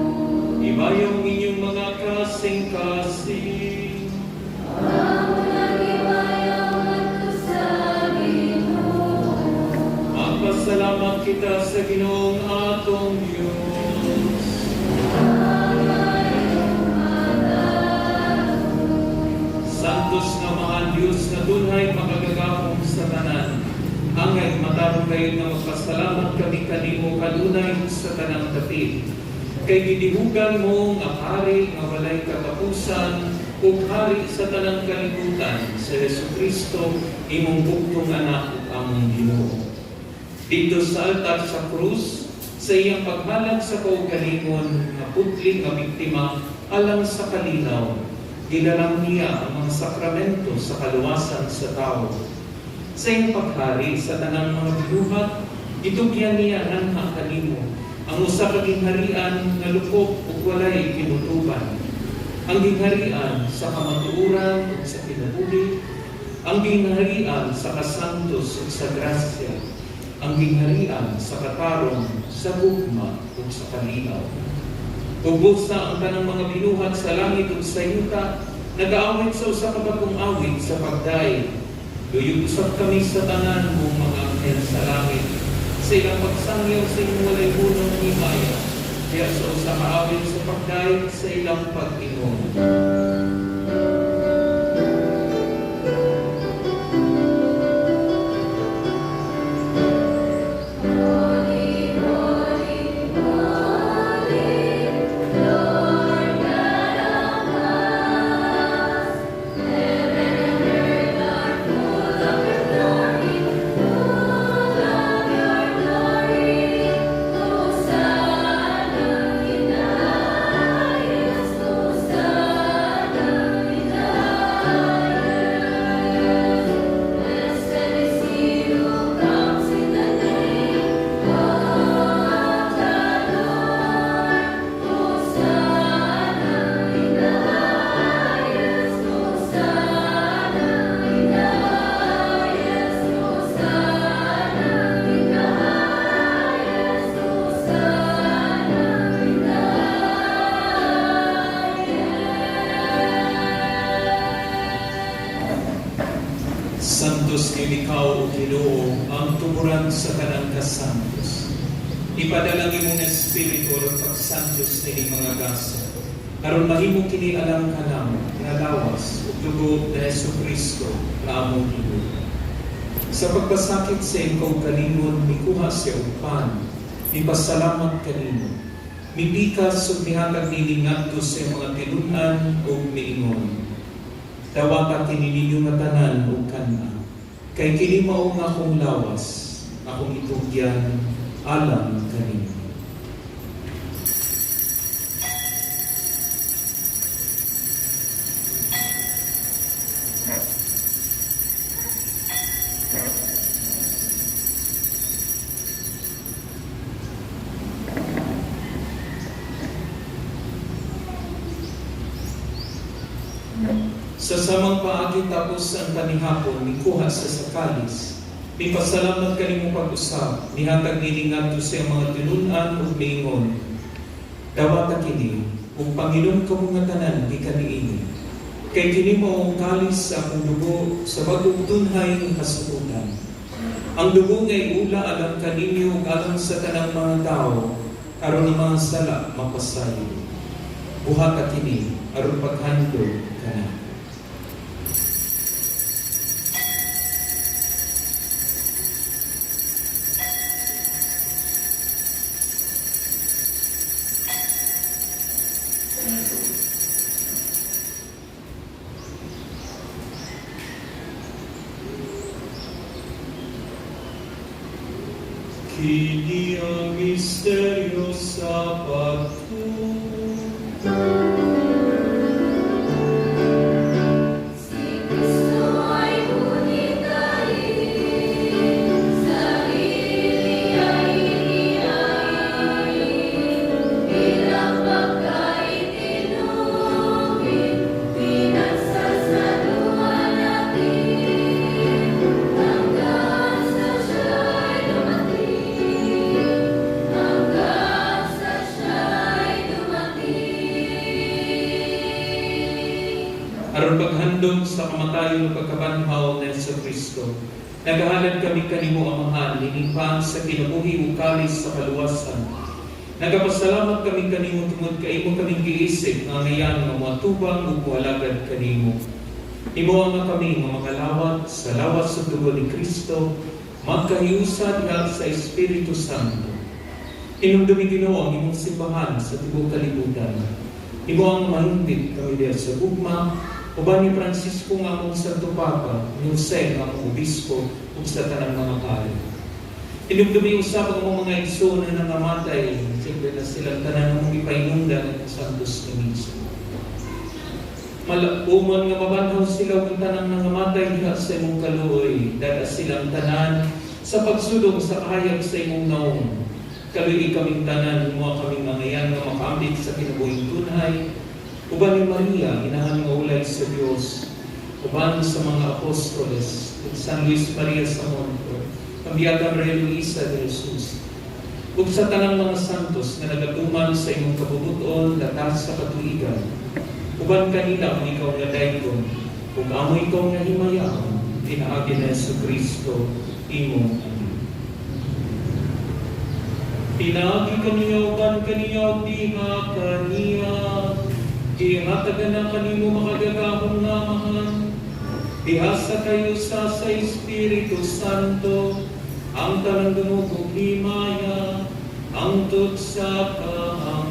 Ibayo ang inyong mga kasing-kasing. Kita sa Ginoong atong Diyos. Santos nga mahal Diyos nga dunhay makagagahom sa tanan. Angay matarong kayo nga magpasalamat kami kanimo kanunay sa tanang dapit. Kay gidihugan mo nga hari nga walay katapusan ug hari sa tanang kalibutan sa Hesus Kristo imong bugtong anak ug among Ginoo. Didto sa altar sa krus, sa iyang paghalad sa kaugalingon nga putli nga biktima alang sa kalinaw, gilalang niya ang mga sakramento sa kaluwasan sa tao. Sa iyang paghari sa tanang mga binuhat, gitugyan niya nganha kanimo ang usa ka gingharian nga lukop ug walay kinutuban. Ang gingharian sa kamatuoran ug sa kinabuhi, ang gingharian sa kasantos ug sa grasya, ang gingharian sa katarong, sa gugma ug sa kalinaw. Ug busa ang tanang mga binuhat sa langit ug sa yuta, nagaawit sa usa ka bag-ong awit sa pagdayeg. Duyog usab kami sa tanan mong mga anghel sa langit, sa ilang pagsangyaw sa imong walay hunong himaya, diha sa usa ka awit sa pagdayeg sa ilang pag-ingon. Holy, holy, holy, Lord God of hosts, heaven and earth are full of your glory, full of your glory. Hosanna in the highest, Hosanna in the highest. Blessed is he who comes in the name of the Lord. Hosanna in the highest, Hosanna in the highest, Hosanna in the highest, Hosanna in the highest. Santos kay ikaw, O Ginoo, ang tuburan sa tanang kasantos. Ipadala imong Espiritu aron pagsantos nining mga gasa. Aron mahimo kini alang kanamo nga lawas ug dugo ni Hesus Kristo nga among Ginoo. Sa pagpasakit sa iyang kaugalingon, mikuha siya og pan, mipasalamat kanimo. Mipikas ug mihatag niini ngadto sa iyang mga tinun-an ug miingon: "Dawata kini ninyo nga tanan ug kan-a. Kay kini mao nga akong lawas, akong itugyan alang kaninyo." Sa samang paagi tapos ang panihapon, mikuha siya sa kalis. Mipasalamat kanimo pag-usab, nihatag niini ngadto sa iyang mga tinun-an ug miingon: "Dawata kini ug panginom kamo nga tanan gikan niini. Kay kini mao ang kalis sa akong dugo sa bag-ong tunhay nga kasuotan. Ang dugo nga iula alang kaninyo ug alang sa tanang mga tawo aron ang mga sala mapasayo. Buhata kini aron paghandom kanako." Kini ang misteryo sa pagtuo. Si Kristo ay ngunit sarili ay inihain, bilang pagkaitinugin, pinagsasaluhan natin, hanggang sa siya'y dumating, hanggang sa siya'y dumating. Aron paghandom sa kamatayon ug pagkabanhaw ni Hesus Kristo, Nagahalad kami kanimo, Amahan, nining pan sa kinabuhi ug kalis sa kaluwasan. Nagapasalamat kami kanimo tungod kay imo kaming giisip nga ngayan nga moatubang ug moalagad kanimo. Imo nga kami nga mga lawat sa lawas sa dugo ni Kristo, magkahiusa diha sa Espiritu Santo. Hinumdumi, Ginoo, ang imong simbahan sa tibuok kalibutan. Imo ang mahimpit kami diha sa gugma, uban ni Francisco nga among Santo Papa, ni Jose nga among Obispo, ug sa tanang mga pari. Hinumdumi usab ang among mga igsoon na nangamatay, siyempre na silang tanan among ipahinungdan ng Santos nga Misa. Malaumon nga mabanhaw sila ug ang tanang nangamatay diha sa imong kaluoy, dad-a silang tanan sa pagsulong sa kahayag sa imong naong. Kaluy kaming tanan, mo kaming mangayan nga makaambit sa kinabuhing tunhay, uban ni Maria, inahan nga ulay sa Dios, uban sa mga apostoles, ug San Luis Maria sa Montfort, ang Beata Maria Luisa de Jesus, ug sa tanang mga santos nga nagatuman sa imong kabubuton latas sa katuigan. Uban kanila ang ikaw nga daygon, ug amo ikaw nga himayaon, pinaagi ni Jesu Kristo, imong Anak. Pinaagi kaniya, uban kaniya, ug diha kaniya, ihatagan na kanimo makagagahom nga Amahan, diha sa kahiusa sa Espiritu Santo, ang tanang dungog ug himaya, hangtod sa kahangturan.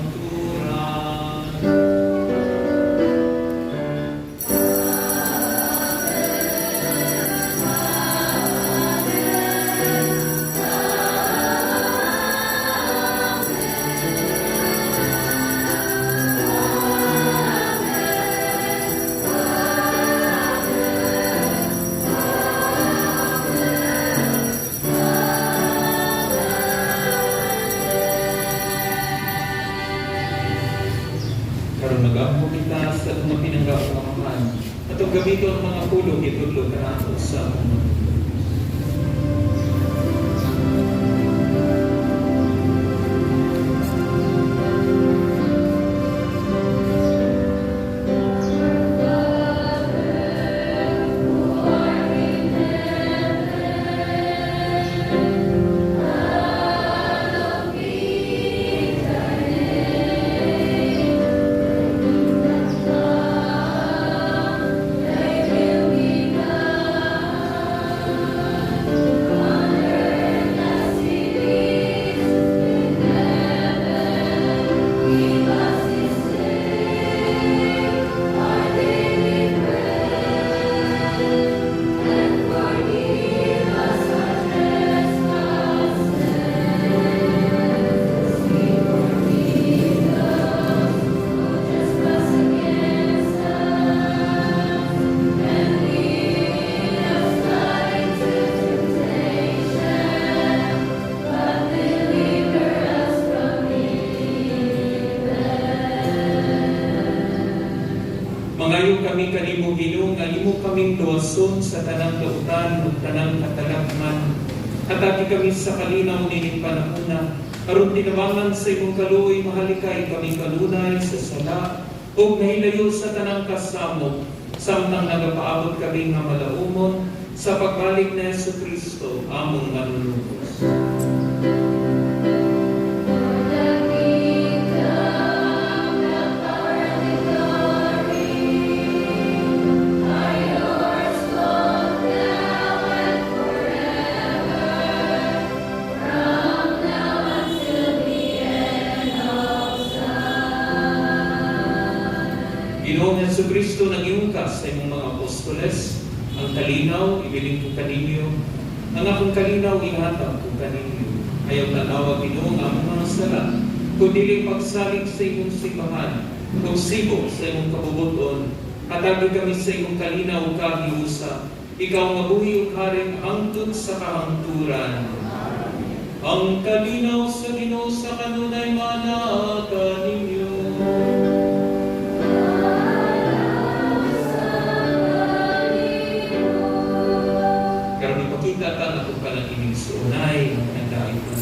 Karon mag-ampo kita sa atong mga pinanggaong Amahan. Atong gamiton ang mga pulong gitudlo kanato sa atong mga. Mangayo kami kanimo, Ginoo, nga imo kaming luwason sa tanang dautan ug tanang katalagman. Hatagi kami sa kalinaw nining panahona aron tinabangan sa imong kaluoy mahalikay kami kanunay sa sala ug nahilayo sa tanang kasamok samtang nagapaabot kami nga malaumon sa pagbalik ni Hesus Kristo among manunubos. For the kingdom, the power, and the glory are yours both now and forever, from now until the end of time. Ginoong Hesus Kristo, nag-ingon ka sa imong mga apostoles, "Ang kalinaw ibilin ko kaninyo, ang akong kalinaw ihatag ko kaninyo. Ayaw tanawa, Ginoo, ang among mga sala, kundi pagsalig sa imong simbahan, ug sibo sa imong kabubuton. Hatagi kami sa imong kalinaw ug kahiusa. Ikaw nga buhi ug hari hangtod sa kahangturan." Ang kalinaw sa Ginoo sa kanunay manaa kaninyo. Karon ipakita ta ang atong panang-inigsuonay ng daig na.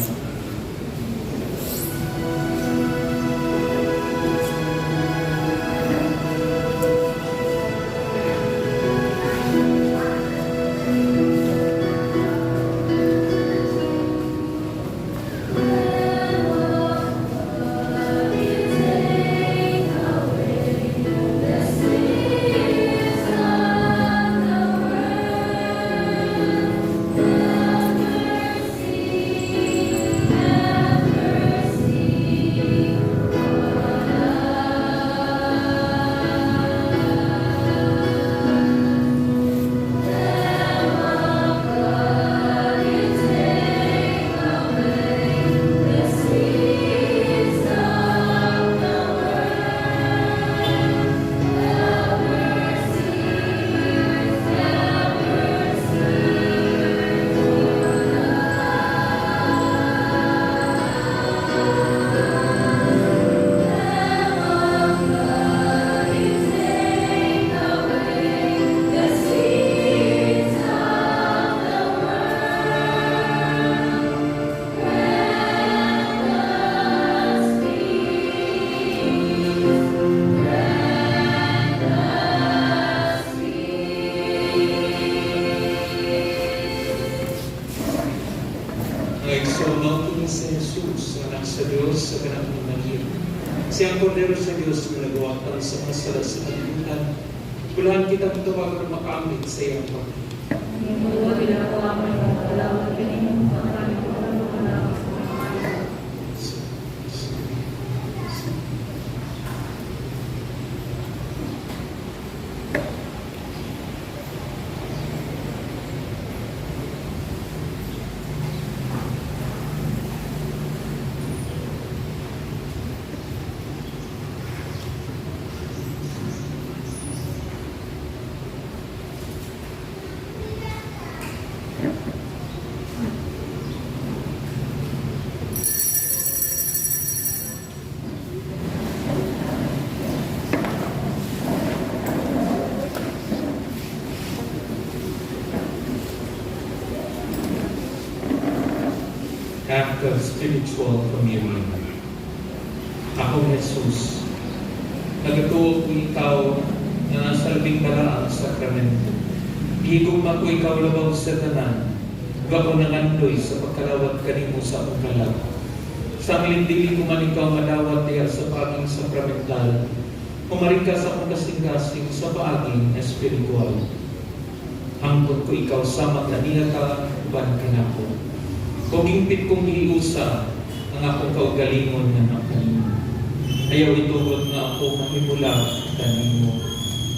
Jesus, ang anak sa Dios, sa kanang ni Maria. Siya ang kordero sa Dios nga nagwatang sa mga sala sa kalibutan. Bulahan kita tawagan makaambit sa iyang pag. Ginoo, dili ako angay nga magkalawat kanimo, apan ituon mo lang ang akong Act of spiritual communion. Ako, Jesus, nagatuo ko ikaw nga nasa labing balaang sakramento. Gihigugma ko ikaw labaw sa tanan, ug ako nangandoy sa pagkalawat kanimo sa akong kalag. Sa dili ko man ikaw madawat diha sa paaging sakramental, humaring ka sa akong kasing-kasing sa paaging espiritual. Hangkon ko ikaw sama kaniya ka, uban kanako. Ug hingpit kong gihiusa ang akong kaugalingon nga nakanimo. Ayaw itugot nga ako mahimulag kanimo.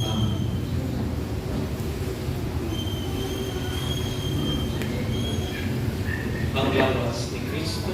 Amen. Ang lawas ni Kristo.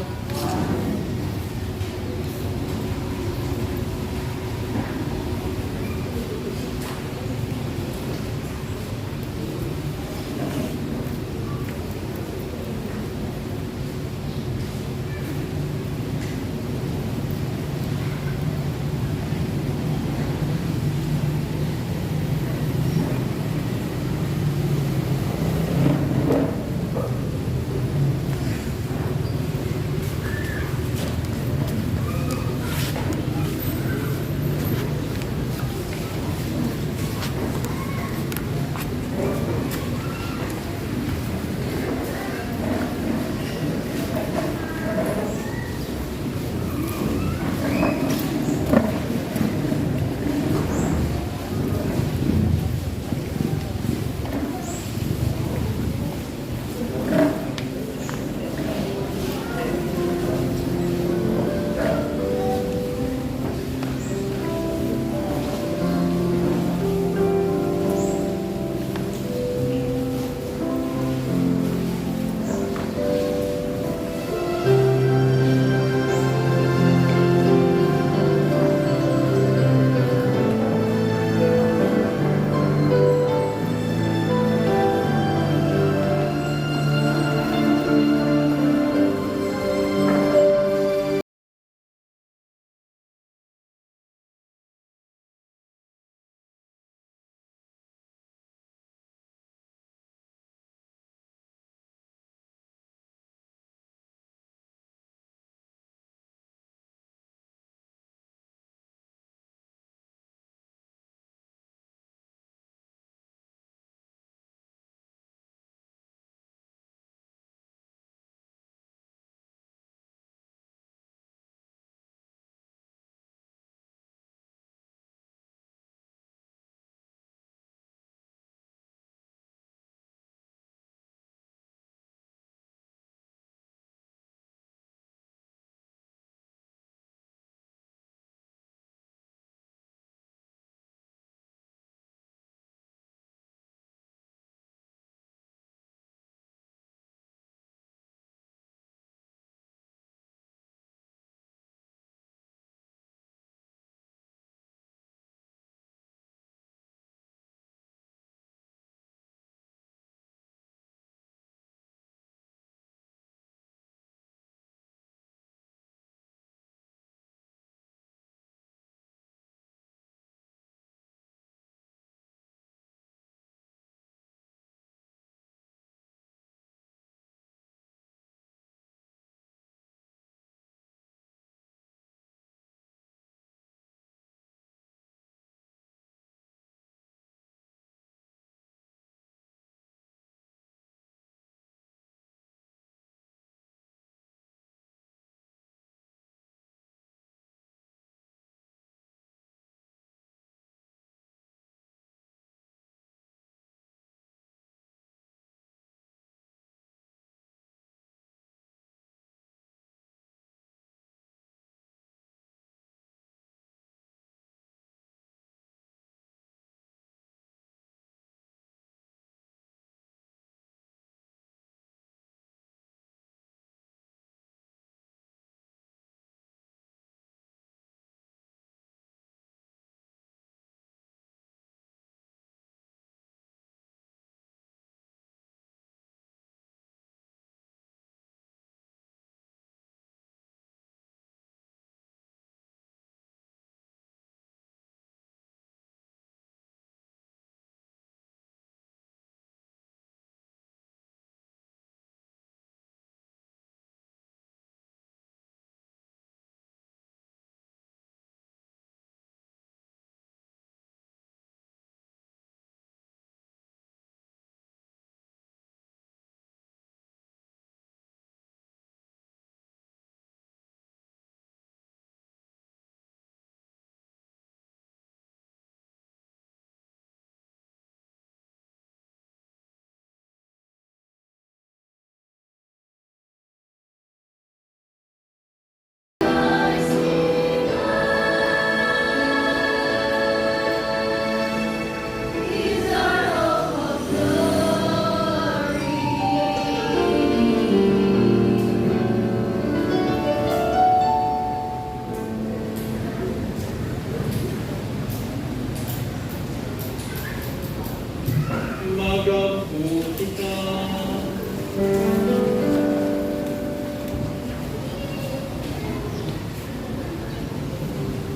Mag-ampo kita.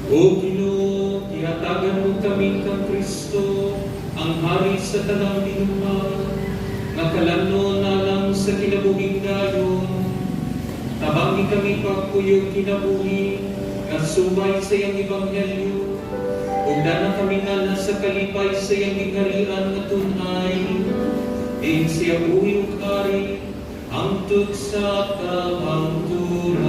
O Ginoo, gihatagan mo kami kang Kristo, ang hari sa tanang binuhat, nga kalamnon alang sa kinabuhing dayon. Tabangi kami pagpuyo kinabuhi, nga subay sa iyang ebanghelyo, ug dana kami nga sa kalipay sa iyang gingharian nga tunay, diin siya buhi ug hari, hangtod sa kahangturan.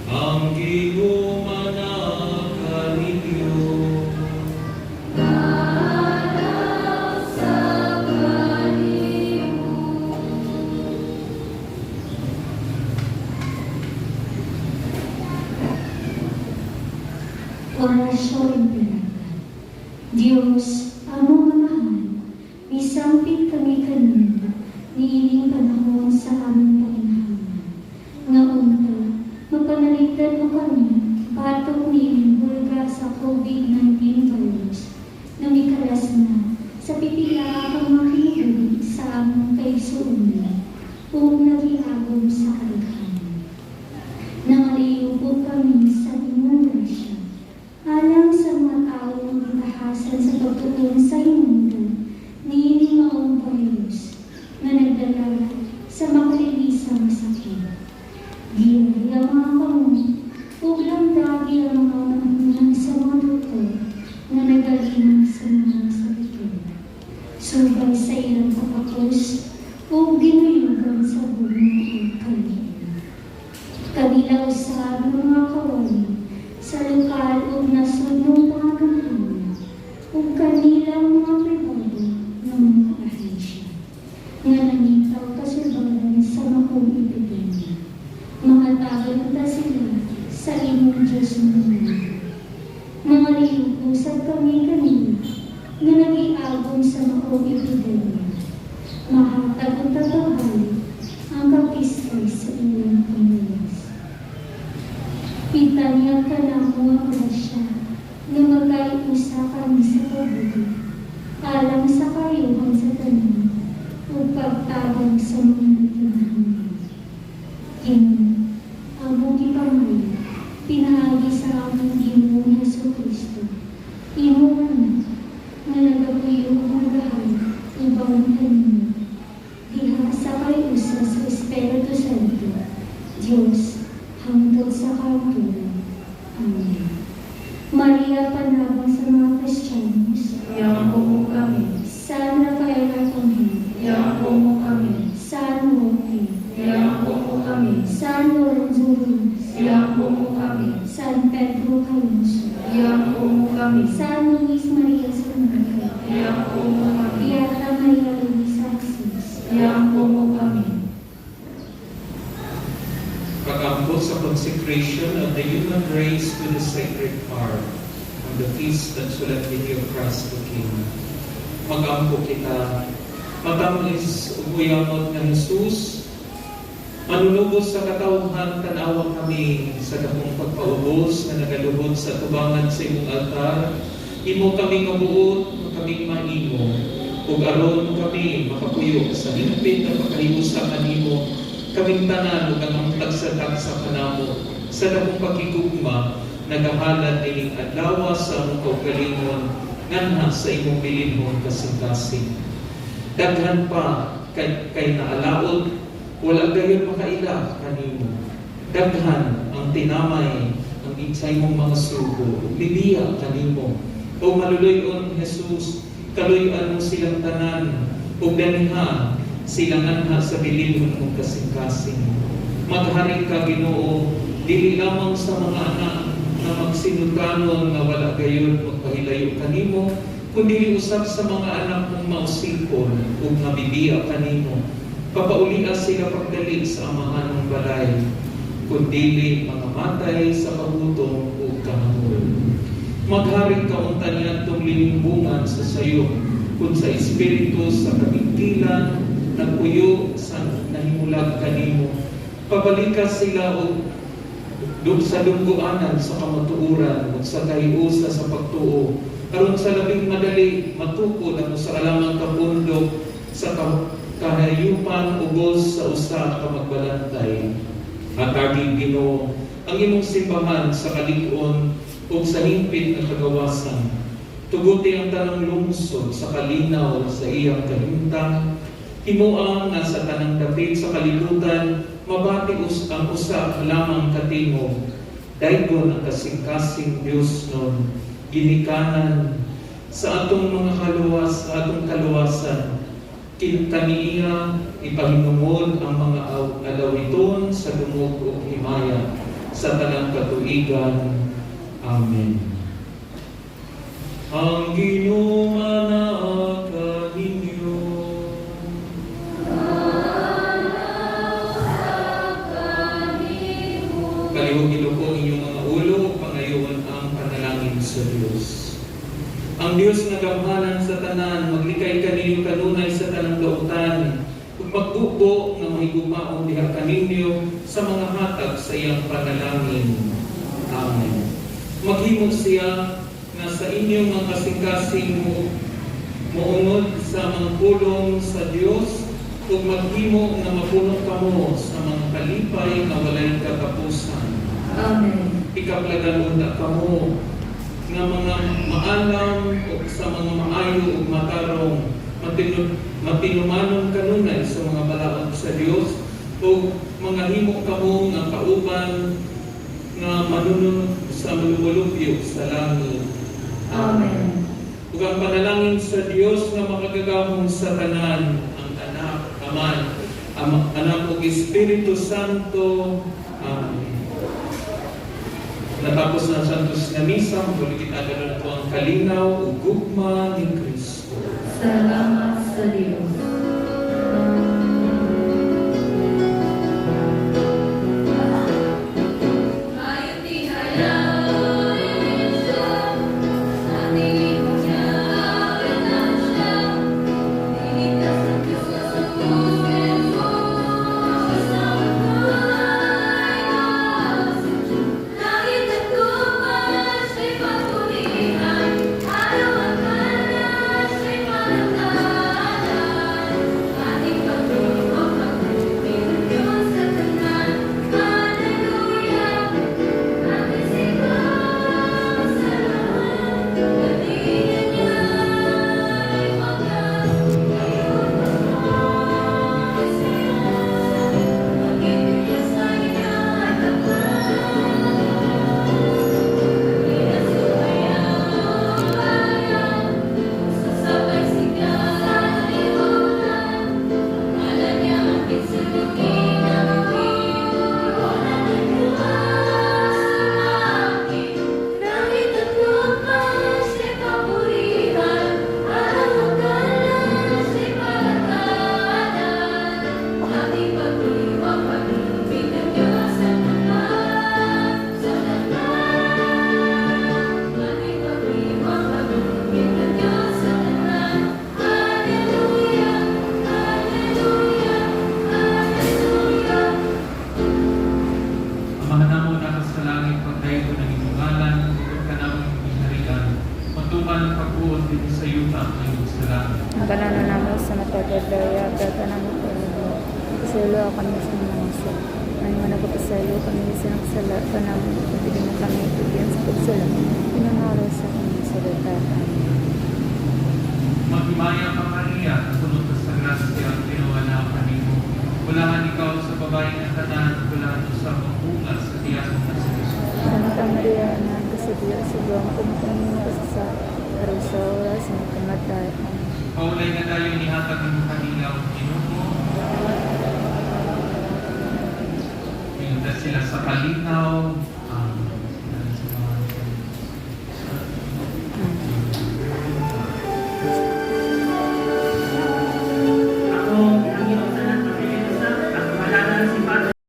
Ang Ginoo kaniyo. Sa kanimo. Orasyon Imperata. Diyos, among Amahan, misampit kami kanimo niining panahon sa among paginahanglan. Nga unta, mapanalipdan mo kami batok niining hulga sa COVID-19 virus na mikalas na sa pipila ka mga kinabuhi sa among kaigsuonan ug nagiagom sa kadaghanan. Nangaliw kami sa imong grasya alang sa mga tawo nga gitahasan sa pagtuon sa hinungdan niining maong virus nga nagdala sa makalilisa nga sakit. Giyahi ang mga kamot ug lamdagi ang mga panahon sa mga doktor nga nagalinang sa mga sakiton. Subay sa ilang pagkakos ug ginuyugan sa gugma ug kaluoy. Kanila usab ng mga kawali sa lokal ug nasudnong mga ug kanilang mga pribado nga mga ahensya nga nangitaw kasulbaran sa maong epidemya. Mahatagan unta sila sa imong Diyos nga Nangaliw usab kami kanila nga nagiagom sa maong epidemya. Mahatag unta pagbalik ang kapiskay sa inyong panglawas. Itanyag ka namo ang grasya nga magkaiusa kami sa kabuhi, alang sa kayuhan sa tanan ug pagtabang sa mga nagkinahanglan. Ginoo, among gipangayo, pinaagi sa among Ginoong Hesus Kristo, imong anak, nga nagapuyo ug nagahari uban kanimo, diha sa kaiusa sa Espiritu Santo, Dios, hangtod sa kahangturan. Amen. Maria, panabang sa mga Kristiyanos, Iampo mo kami. San Rafael Arcangel, Iampo mo kami. San Roque, Iampo mo kami. San Lorenzo Ruiz, Iampo mo kami. San Pedro Calungsod, Iampo mo kami. San Luis Maria Sanmarco, Iampo mo kami. Beata Maria Luisa Assis, Iampo mo kami. Pag-ampo sa consecration of the human race to the Sacred Heart on the feast and solemnity of Christ the King. Mag-ampo kita, matamis ug uyamot nga Jesus, manunubos sa katawhan, tan-awa kami sa dakong pagpaubos nga nagaluhod sa tubangan sa imong altar. Imo kami nga buot, nga kaming maimo, ug aron kami makapuyo sa hingpit na pagkahiusa kanimo, kaming tanan ug ang tagsa-tagsa kanamo sa dakong pagkigugma nagahalad nining adlaw sa among kaugalingon nganha sa imong bilinhon kasing-kasing. Daghan pa kay naalaod, wala gayon makaila kanimo. Daghan ang tinamay ang sa imong mga sugo, mibiya kanimo. O maluluy-on Jesus, kaluy-an mo silang tanan ug daniha sila nganha sa bilinhon mong kasing-kasing. Maghari ka, Ginoo, dili lamang sa mga anak na magsinutanon nga wala gayon magpahilayo kanimo, kundi usab sa mga anak mong mausipon ug nga bibiya kanimo. Papaulia sila pagdali sa amahan ng balay, kundili mga matay sa kagutom ug kahangol. Maghari ka unta niadtong linimbungan sa sayo, kun sa espiritu sa kabigtilan, nagpuyo sa nahimulag kanimo. Pabalika sila og Sa dunggoanan sa kamatuoran ug sa kahiusa sa pagtuo, aron sa labing madali matukod ang usa ka lamang ka pundok sa kahayupan ubos sa usa ka magbalantay. Hatagi, Ginoo, ang imong simbahan sa kalig-on ug sa hingpit nga kagawasan. Tuguti ang tanang lungsod sa kalinaw sa iyang kahimtang. Himoa nga sa tanang dapit sa kalibutan mabati ang usa lamang ka tingog. Daygon ang kasing-kasing Diosnon, ginikanan sa atong mga kaluwas, sa atong kaluwasan. Kaniya ipahinungod ang mga alawiton sa dungog ug himaya sa tanang katuigan. Amen. Ang Ginoo manaa kaninyo. Palihog iluko ang inyong mga ulo ug pangayoon ang panalangin sa Dios. Ang Dios nga gamhanan sa tanan, maglikay kaninyo kanunay sa tanang dautan, ug magbubo nga mahigugmaon diha kaninyo sa mga hatag sa iyang panalangin. Amen. Maghimo siya nga sa inyong mga kasing-kasing mo moungod sa mga pulong sa Dios ug maghimo nga mapuno kamo sa mga kalipay nga walay katapusan. Amen. Ikaplagan unta kamo nga mga maalam ug sa mga maayo ug matarong, matinumanon kanunay sa mga balaod sa Dios, ug mga himo kamo nga kauban nga manununod sa malumulupyo sa langit. Amen. Ug ang panalangin sa Dios nga makagagahom sa tanan, ang Anak, Aman, Anak ug Espiritu Santo. Amen. Natapos na ang Santos nga Misa, muli kita na po ang kalinaw ug gugma ni Kristo. Salamat sa Diyos. Mayong tingala siya, ating niya siya, Niligtas ng Diyos sa krus, sa Langit at lupa siya'y papurihan, araw at buwan siya'y parangalan. Ating pagdiwang, pag-ibig ng Diyos sa tanan. Hallelujah, ating sigaw sa lahat. Galingan niya'y wagas, ngayon siya. Pag-ibig niya sa iya'y tapat. Pinasukayan bayan, sa sabay sigaw sa libutan. Ang ngalan niya aking sunugin ang Wala ng Diyos sumakin. Langit at lupa siya'y papurihan, araw at buwan siya'y parangalan. Ating pagdiwang, pag-ibig ng Diyos sa tanan, sa tanan. Ating pagdiwang, pag-ibig ng Diyos sa tanan. Hallelujah, Hallelujah, Hallelujah. Amahan namo na sa langit, pagdaygon ang inyong ngalan, tugod ka namo imong gingharian. Matuman ang pagbuot dinhi sa yuta mahimo sa langit. Ang panano namo sa matag adlaw, hataga namo karon. Pasayloa kami sa mga nasog. Ay mga nagpapasaylo kami sa nagsala kanamo, ug dili mo kami tugyan sa pagsala. Pinangaro sa kami sa data. Amen. Maghimaya ka, Maria, puno ka sa grasya, ang Ginoo naa kanimo. Bulahan ikaw sa babae nga tanan, bulahan usab ang bunga sa tiyan mo nga si Jesus. Santa Maria, Inahan ka sa Diyos, isugo mo kami makasasala, aron sa oras nga kamatay. Amen. Paulay nga dayon ihatag nimo kanila og Ginoo. Ingon sila sa kalinaw.